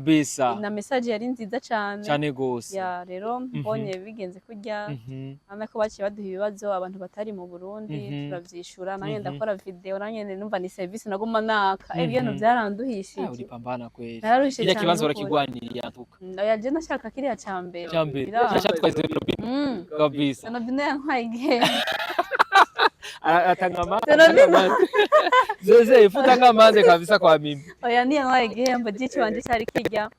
Na message yari nziza cyane. Cyane gose. Ya, rero mbonye bigenze kurya, urabona ko baciye baduha ibibazo abantu batari mu Burundi, turavyishura, nanjye ndakora video, nanjye numva ni service naguma naka ibintu byaranduhishije. Uripambana kweli. Nararushye Kirya cyane kibanza n'ukuri. urakigwaniriye antuka. Oya, je nashaka kiriya ca mbere. Cya mbere. Biranga. Cyatwaye Robin. Kabisa. Robin yantwaye igihembo. Atanga amande. Robin. Zeze ifuta amande kabisa kwa mimi. Oya, ntiyantwaye igihembo by'iki wanje cyari kijya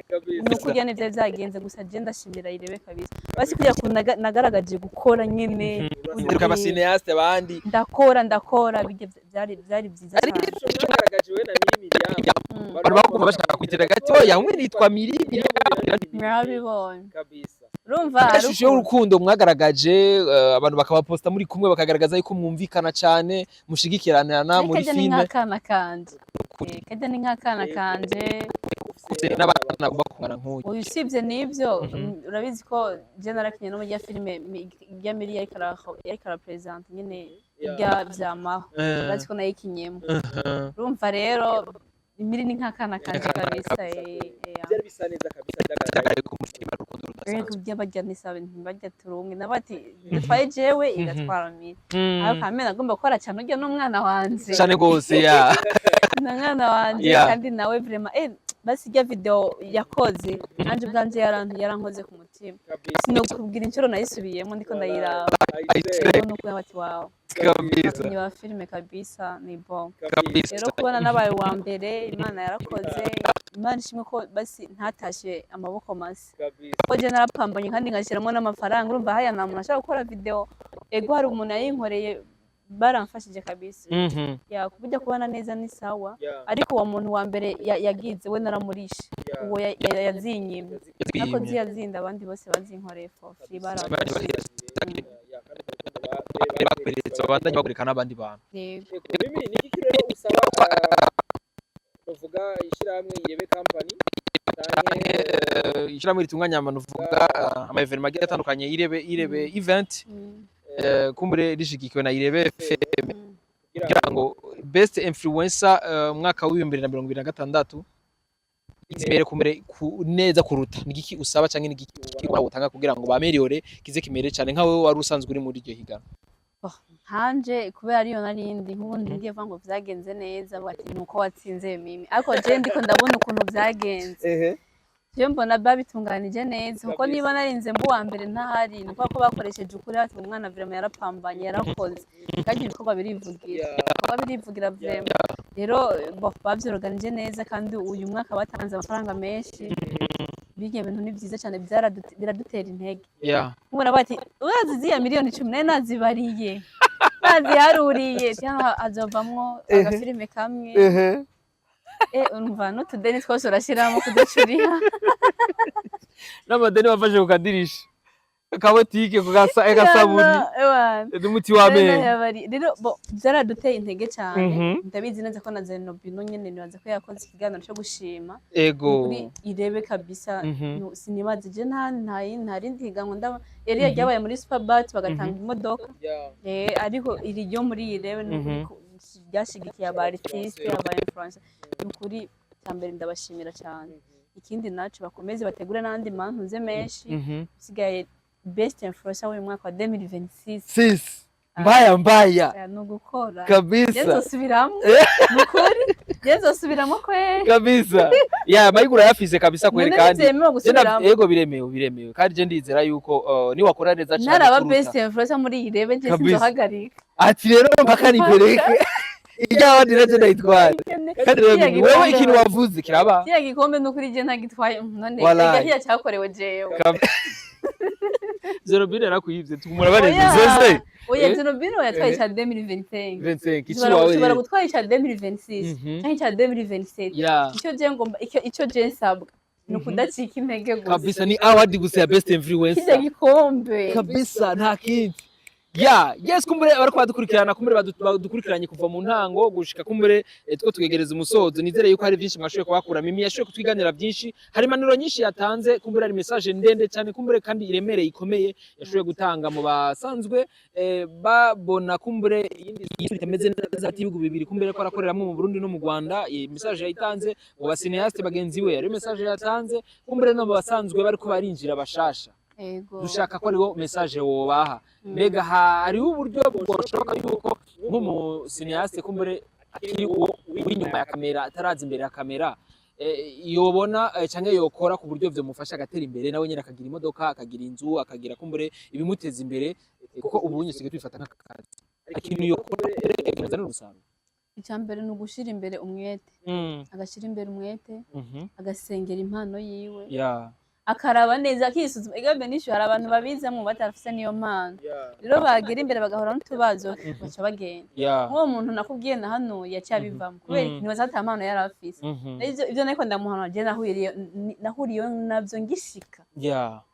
ni ukurya nibyo byagenze gusa. Je ndashimira Irebe kabisa, basi kujya kuntu nagaragaje gukora nyine. Useruka aba cinéaste abandi. Ndakora, ndakora, bijya byari byiza cyane. Mwagaragaje we na Miri Miriam. Abantu bakumva bashaka kwitira gatoya umwe nitwa Miri Miriam. Mwabibonye. Kabisa. Urumva hari Ishusho y'urukundo mwagaragaje, abantu bakabaposta muri kumwe, bakagaragaza yuko mwumvikana cyane, mushigikiranana muri kajya ni filime. Nk'akana kanje. Kajya ni nk'akana kanje. N'abana bakungana nk'uyu. Uyu usibye n'ibyo, urabizi ko je narakinye no muri ya filime ya Miri yariko arapresenta nyine ibya vyamaho. Urazi ko nayikinyemo. Urumva rero Miri ni nk'akana kanje kabisa. Byari bisa neza kabisa, byagaragaye. Byagaragaye ko muri filime ari urukundo rudasanzwe. Kurya barya nisaba ntibajya turumwe nabo ati idatwaye jewe igatwara Miri, ariko kamena agomba gukora cyane urya n'umwana wanje. Cyane rwose, ya. Ni umwana wanje. Kandi nawe vraiment, basi irya video yakoze nanje ubwanje yarankoze ku mutima. Sinokubwira inshuro nayisubiyemo ndiko ndayiraba. Rero nuko bati wawe abakinnyi ba filime kabisa ni bon. Rero kubona nabaye uwa mbere, Imana yarakoze, Imana ishimwe ko basi ntatashe amaboko masa, ko je narapambanye kandi ngashyiramo n'amafaranga. Urumva haya nta muntu ashobora gukora video. Ego, hari umuntu yayinkoreye, baramfashije kabisa. Ya, kubujya kubana neza ni sawa, ariko uwo muntu wa mbere yagize we naramurishe, uwo yazinyimye, ariko ziyazinda abandi bose bazinkoreye for free, baramfashije. Bakweretse babandanye bakoreka n'abandi bantu. Yego. Mimi, ni iki rero usaba, uvuga ishyirahamwe Irebe Company canke Ishyirahamwe ritunganya abantu, uvuga ama événement agiye atandukanye, Irebe Event, kumbure rishigikiwe na Irebe FM, kugira ngo best influencer umwaka w'2026 izimere kumere neza kuruta. Ni igiki usaba canke ni igiki utanga kugira ngo bameliore kize kimere cane nka wewe wari usanzwe uri muri iryo higanwa? Nkanje kubera ariyo narindi nk'ubundi ngiye kuvuga ngo vyagenze neza, bati nuko watsinze Mimi, ariko je ndiko ndabona ukuntu vyagenze, je mbona babitunganije neza, kuko niba narinze mbu wa mbere ntahari, ni ukuvuga ko bakoresheje ukuri, bati umwana vraiment yarapambanye, yarakoze, kandi ibikorwa birivugira, ibikorwa birivugira vraiment. Rero bo bavyoroganije neza, kandi uyu mwaka batanze amafaranga menshi. Birya bintu ni byiza cyane, biradutera intege. Nkubona bati urazi ziriya miliyoni 10 nayo nazibariye, naziharuriye, hano hazovamwo agafilime kamwe. Urumva n'utudeni twose urashyiramo kuducuriha. N'amadeni wafashe ku kadirisha akabotike ku gasabuni n'umuti w'amenyo. Rero bo byaraduteye intege cyane. Ndabizi neza ko na Zenobino nyene nibaza ko yakoze ikiganiro cyo gushima. Kuri Irebe kabisa. Sinibaza je nta rindi higanwa ndaba yari ryabaye muri Superbat bagatanga imodoka. Ariko iri ryo muri Irebe ni ukuri ryashigikiye aba artiste, aba influencer, ni ukuri. Cya mbere ndabashimira cyane. Ikindi naco bakomeze bategure n'andi mantuze menshi. Usigaye best influencer w'uyu mwaka wa 2026. Sis mbaya mbaya. Ni ugukora. Kabisa. Nzosubiramo, ni ukuri nzosubiramo kweri. Kabisa, ya mayigura urayafise kabisa kweri. None Kandi ntibyemewe gusubiramo? Yego, biremewe, biremewe, kandi je ndizera yuko niwakora neza cyane Ntaraba kuruta. best influencer muri Irebe nje Kabisa. sinzohagarika. Ati rero mpaka nipereke irya naje ndayitwara. Kandi rero Kiriya Mimi, wewe gikombe ikintu wavuze kiraba. Kiriya gikombe ni ukuri je ntagitwaye none. Wallahi. Rega kiriya cyakorewe jewe. Zerobine yarakwivye tumura bareze. Oya. Zeze. Oya. Eh? Zenobino yatwaye icya 2025. 25 iki Ushobora wawe ushobora rero. gutwara icya 2026 canke icya 2027. Icyo je ngomba, icyo je nsabwa ni ukudacika intege gusa. Kabisa, ni award gusa ya best Kirya influencer. gikombe. Kabisa, nta kindi. Ya, yes, kumbure bariko badukurikirana, kumbure badukurikiranye kuva mu ntango gushika kumbure two twegereza umusozo. Nizere yuko hari byinshi mwashoboye kubakura. Mimi yashoboye kutwiganira byinshi, hari impanuro nyinshi yatanze, kumbure hari message ndende cyane, kumbure kandi iremereye ikomeye yashoboye gutanga mu basanzwe babona kumbure iyindi itameze neza ati ibihugu bibiri kumbure ko arakoreramwo mu Burundi no mu Rwanda. Iyi message yayitanze mu ba cinéaste bagenzi we, hari message yatanze kumbure no mu basanzwe bariko barinjira bashasha. Dushaka ko ariho message wobaha. Mbega hariho uburyo bwoshoboka yuko nk'umu cinéaste kumbure akiri uwo w'inyuma ya kamera, ataraza imbere ya kamera, yobona canke yokora ku buryo vyomufasha agatera imbere, nawe nyene akagira imodoka, akagira inzu, akagira kumbure ibimuteza imbere, kuko ubu nyine usigaye tubifata nk'akazi, ikintu yokora kimuzanira umusaruro? Icya mbere ni ugushyira imbere umwete, agashyira imbere umwete, agasengera impano yiwe, akaraba neza, akisuzuma. Ega benisho hari abantu babizamo batarafise niyo mpano, rero bagera imbere bagahura n'utubazo baca bagenda. Nk'uwo muntu nakubwiye na hano yaciye abivamo kubera ntibaza ata mpano yari afise. Ivyo nariko ndamuhanura je nahuriyeyo navyo ngishika,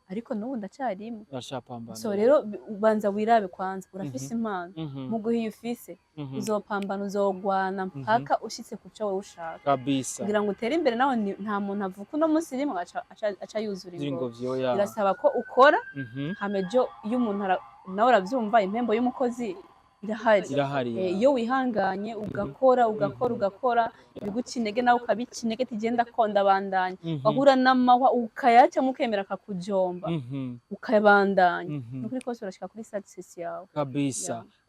ariko n'ubu ndacarimo. Uracapambana. So rero ubanza wirabe kwanza, urafise impano? Mu gihe uyifise, uzopambana, uzogwana mpaka ushitse ku cyo wowe ushaka. Kugira ngo utere imbere nawe nta muntu avuka uno munsi rimwe aca yuzura ziri ingobyi. Ingobyi, oya. Birasaba ko ukora, hama ejo iyo umuntu nawe uravyumva, impembo y'umukozi irahari. Irahari. Iyo wihanganye ugakora, ugakora, ugakora, biguca intege nawe ukabica intege, tigenda konda bandanya, wahura n'amahwa ukayacamo, ukemera akakujomba, ukabandanya, nukuri kose urashika kuri success yawe.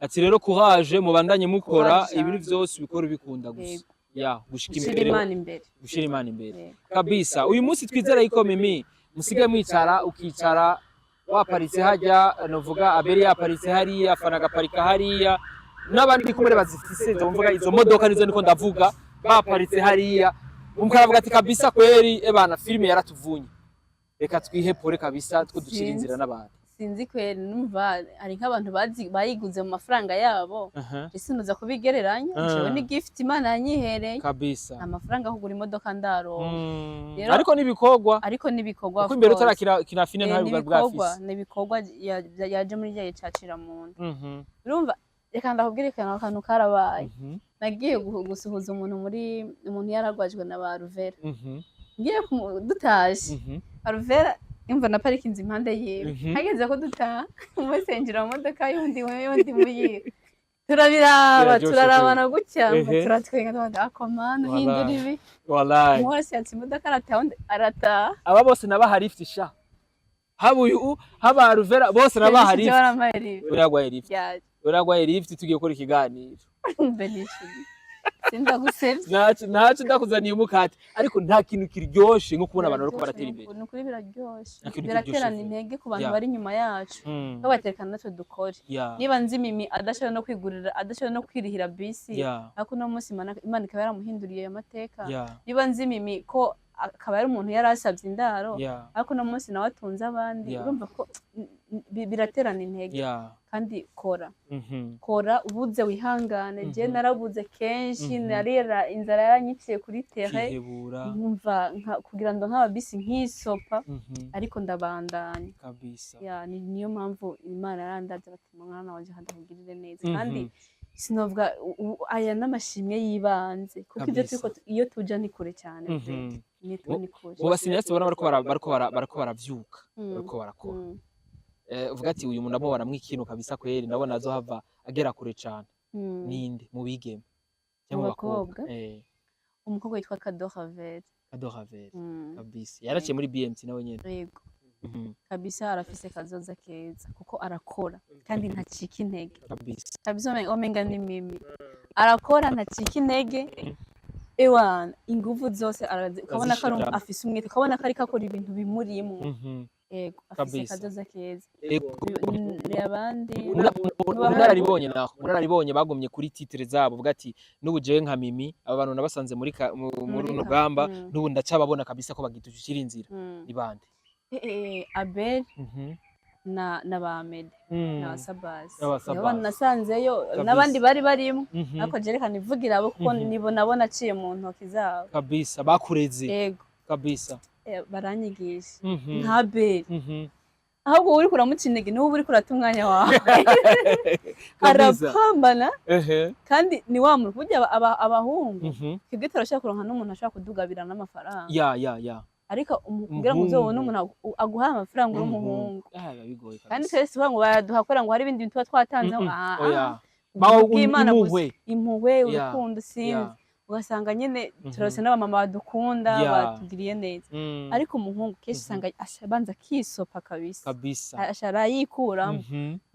Ati rero courage, mubandanye mukora. Courage Ibintu cyane. vyose ubikora ubikunda gusa. Ya, gushika Gushira imbere. Imana imbere. Gushira Imana imbere. Yego. Kabisa. Uyu munsi twizera yuko Mimi musigaye mwicara, ukicara waparitse hajya, novuga Abeli yaparitse hariya, Fana agaparika hariya, n'abandi kumwe bazifise izo, mvuga izo modoka nizo niko ndavuga, baparitse hariya, mukaravuga ati kabisa kweri ebana filime yaratuvunye, reka twihepure kabisa two ducira Sinzi. inzira n'abantu. Sinzi kweri, numva hari nk'abantu bazi bayiguze mu mafaranga yabo. Ese nuza kubigereranya? Jewe ni gift Imana yanyihereye. Nta mafaranga yo kugura imodoka ndaronka. Ariko n'ibikorwa. Ariko n'ibikorwa, Kuko of imbere course. utarakira kina fine ntayo bwari N'ibikorwa, bwafise. N'ibikorwa yaje muri rya cacira mu nda. Urumva, reka ndakubwire akantu karabaye. Nagiye gusuhuza umuntu muri umuntu yaragwajwe na ba Ruvera. Ngiye dutaje, Ruvera imva na parikinze impande yiwe. Hageze ko dutaha, umwe yinjira mu modoka y'undi, y'undi muyiwe, turabiraba. Biraryoshe. Turarabana gutya, turatwenga, tubaza akomana uhindura Wallahi. ibi. Wallahi. Umwe wese yatse imodoka arataha, undi arataha. Aba bose nabaha lift sha, haba uyu, haba Ruvera, bose nabaha lift. Barampaye lift. Uragwaye lift. Yaje. Uragwaye lift, tugiye gukora ikiganiro. Benishimye, sindagusevye. Ntacyo, ntacyo, ndakuzaniye umukate, ariko nta kintu kiryoshe nko kubona abantu bariko baratera imbere. Ni ukuri biraryoshe. Nta kintu Biraterana kiryoshe. intege ku bantu bari inyuma yacu, babaterekana natwe dukore. Niba nzi Mimi adashobora no kwigurira, adashobora no kwirihira bisi, ariko uno munsi Imana ikaba yaramuhinduriye ayo mateka. Niba nzi Mimi ko akaba ari umuntu yari asabye indaro, ariko uno munsi nawe atunze abandi, urumva ko biraterana intege. Kandi kora, kora ubuze, wihangane. Je narabuze kenshi, narira, inzara yaranyiciye kuri terre, Kwihebura. nkumva kugira ngo nk'aba bisi nkisopa, ariko ndabandanya. Ya, niyo mpamvu Imana yarandavye bati mwana wanje ndakugirire neza. Kandi sinovuga aya n'amashimwe y'ibanze, kuko ibyo turiko iyo tuja ni kure cyane. Ni kure. Mu ba cinéaste ubona bariko baravyuka, bariko barakora, uvuga ati uyu muntu ndamubona ikintu kabisa kweri, ndabona azohava agera kure cane, ninde mu bigeme cyangwa Mu mu bakobwa? bakobwa? Umukobwa witwa Kado Ravel. Kado Ravel. Kabisa, yaraciye muri BMT nawe nyene. Yego. Kabisa arafise kazoza keza kuko arakora kandi ntacika intege. Kabisa omenga ni Mimi, arakora ntacika intege, ewana inguvu zose ukabona ko ari Azishiramo. afise umwete, ukabona ko ariko akora ibintu bimurimwo. Yego, afise kazoza keza. Abandi Munararibonye naho, munararibonye bagumye kuri titre zabo, uvuga ati n'ubu jewe nka Mimi aba bantu nabasanze muri Muri runo rugamba, n'ubu ndacababona kabisa ko bagitushira inzira, ni bande? Abel na ba Mede na Sabasi. N'aba Nibo Sabasi. nasanzeyo n'abandi bari barimo, ariko je reka nivugira abo kuko nibo nabo naciye mu ntoki zabo. Kabisa, bakureze. Yego. Kabisa. Baranyigisha. Nka Abel, Ahubwo wowe uriko uramuca intege, niwe uba uriko urata umwanya wawe. Kabisa. Arapambana kandi ni wa muntu burya abahungu twebwe turashobora kuronka n'umuntu ashobora kudugabira n'amafaranga, ya ya ya ariko kugira ngo uzobone Umuhungu. umuntu aguhaye amafaranga uri umuhungu, Ah, biba bigoye kandi kabisa. twese tuvuga ngo bayaduha kubera ngo hari ibindi bintu tuba twatanzeho. Ah, Oya. ah, Bawo ubuntu bw'Imana gusa, impuhwe. Impuhwe, urukundo, sinzi, ugasanga nyine turose n'abamama badukunda, batugiriye neza, ariko umuhungu kenshi usanga abanza akisopa kabisa, Kabisa. Asha arayikuramo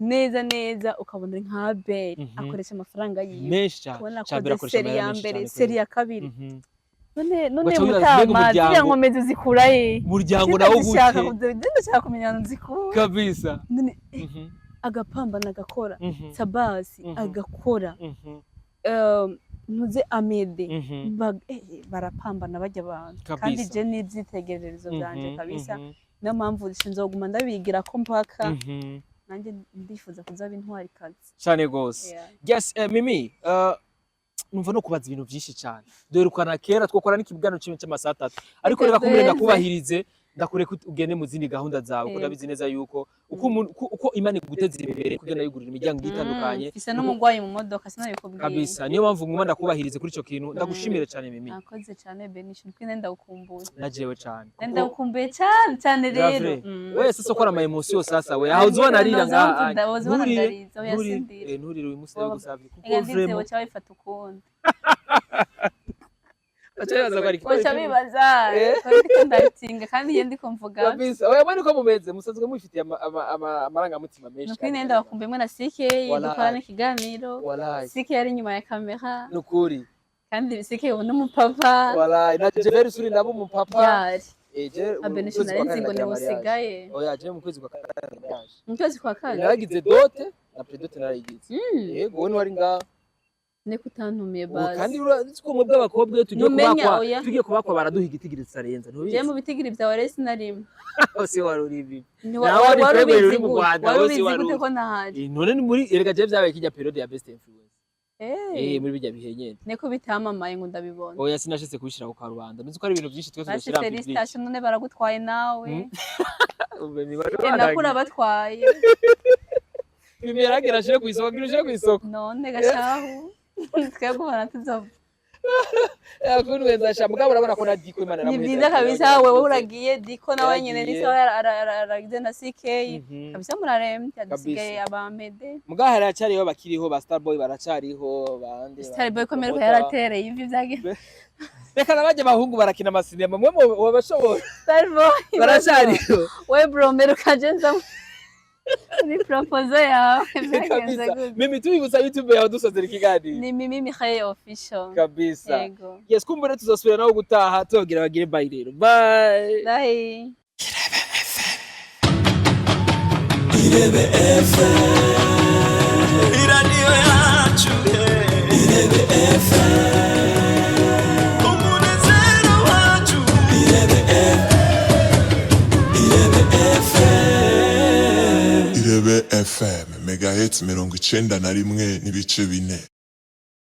neza neza, ukabona nka Abel akoresha amafaranga yiwe, Menshi cyane. kubona Cabera akoze akoresha série amahera ya menshi mbere, cyane. Série ya kabiri. None Ugaca wibaza, mbega mutama, ziriya nkomezi zikura he? Umuryango nawo Ndazishaka gute? Ndashaka kumenya ahantu zikura. Kabisa. None agapambana, agakora, Sabasi agakora, ntuze Amede, barapambana bajya abantu, kandi je n'ivyitegererezo vyanje kabisa. Niyo mpamvu nzoguma ndabigira ko mpaka nanjye ndifuza kuzaba intwarikazi. Cyane gose. Yes, Mimi, numva no kubaza ibintu byinshi cyane. Duherukana kera, twakora n'ikiganiro kimwe cy'amasaha 3, ariko reka kumure Duheze. Ndakubahirize, ndakureka ugende mu zindi gahunda zawe, kuko ndabizi neza yuko uko uko Imana iguteza imbere kugenda yugurira imiryango igiye itandukanye. Mfise n'umugwayi mu modoka, sinabikubwiye. Kabisa, niyo mpamvu nguma ndakubahirize kuri ico kintu. Ndagushimire cyane, Mimi. Nakoze cyane, Benisha, nukuri ndagukumbuye. Najewe cyane. Ndagukumbuye cyane cyane rero. Vrai. Wewe sasa ukora ama émotion sasa, we aho uzobona arira ngaha. Uzobona Nturire, ndariza, oya, nturire, sindira. Nturire uyu munsi, ndabigusavye kuko Ega ndize, vraiment woca wifata ukundi. Baca bibaza ko ari Woca bibaza ko ndiko ndatinga kandi iyo ndiko mvuga. Kabisa. Oya, mwene uko mumeze musanzwe mufitiye amarangamutima menshi. Nukuri nenda bakumbuye mwe na CK. Wallahi. Dukora n'ikiganiro. Wallahi. CK yari inyuma ya kamera. Nukuri. Kandi CK ubu n'umupapa. Wallahi, na Jeveri suri nabo umupapa. Ryari? Eh, je mu Abenisha, kwezi kwa nari nzi kane ngo nagira niwe mariage. usigaye. Oya, je mu kwezi kwa kane nagira mariage. Mu kwezi kwa kane? Naragize dote na prédote narayigize. Yego, wowe ntiwari ngaho. Niko utantumiye? Ubu Basi. Kandi urazi ko mwebwe abakobwa iyo tugiye Numenya, kubakwa, oya. tugiye kubakwa baraduha igitigiri tutarenza. Je Ntubizi? mu bitigiri byawe rero sinarimwe. Si wari uri ibi. Ni Nawe wari wari twebwe ubizi uri mu gute? Rwanda, Wari wowe si ubizi wari gute uzi. ko ntahari? None ni muri, erega je vyabaye kijya période ya best influence. Muri bijya bihe nyene. Niko bitamamaye ngo ndabibona. Oya, sinashitse kubishira ku karubanda. Nzi ko ari ibintu byinshi twe Basi tudashira public. félicitation, none baragutwaye nawe. Nakura Nakura batwaye. Mimi yaragera ashire ku isoko, gira ushire ku isoko. None gashahu twebwe ubona tuzova. Yakunweza sha, mugabo urabona ko na Diko Imana Ni yaramuheza. byiza kabisa, wewe uragiye, Diko nawe nyene ni Yaragiye. sawa, aragize na CK kabisa, murarembye, dusigaye abamede. Mugabo haracyariho bakiriho, ba Starboy baracariho, bande. Starboy komerwa yaratereye ivi byagiye. Reka nabajya abahungu barakina amasinema, mwe mu babashoboye. Starboy Baracariho. We bro, mperuka je nza muri proposal yawe, byagenze Kabisa. gute? Mimi, tubibutsa YouTube yawe dusozera ikiganiro. Ni Mimi Mihaye Official. Kabisa. Yego. Yes, kumbure tuzosubira nawe gutaha, tubabwira bagire bye rero. Bye. Bye. Irebe FM, iradiyo yacu, Irebe FM, umunezero wacu, Irebe FM, Irebe FM. Irebe FM, Megahertz 91.4.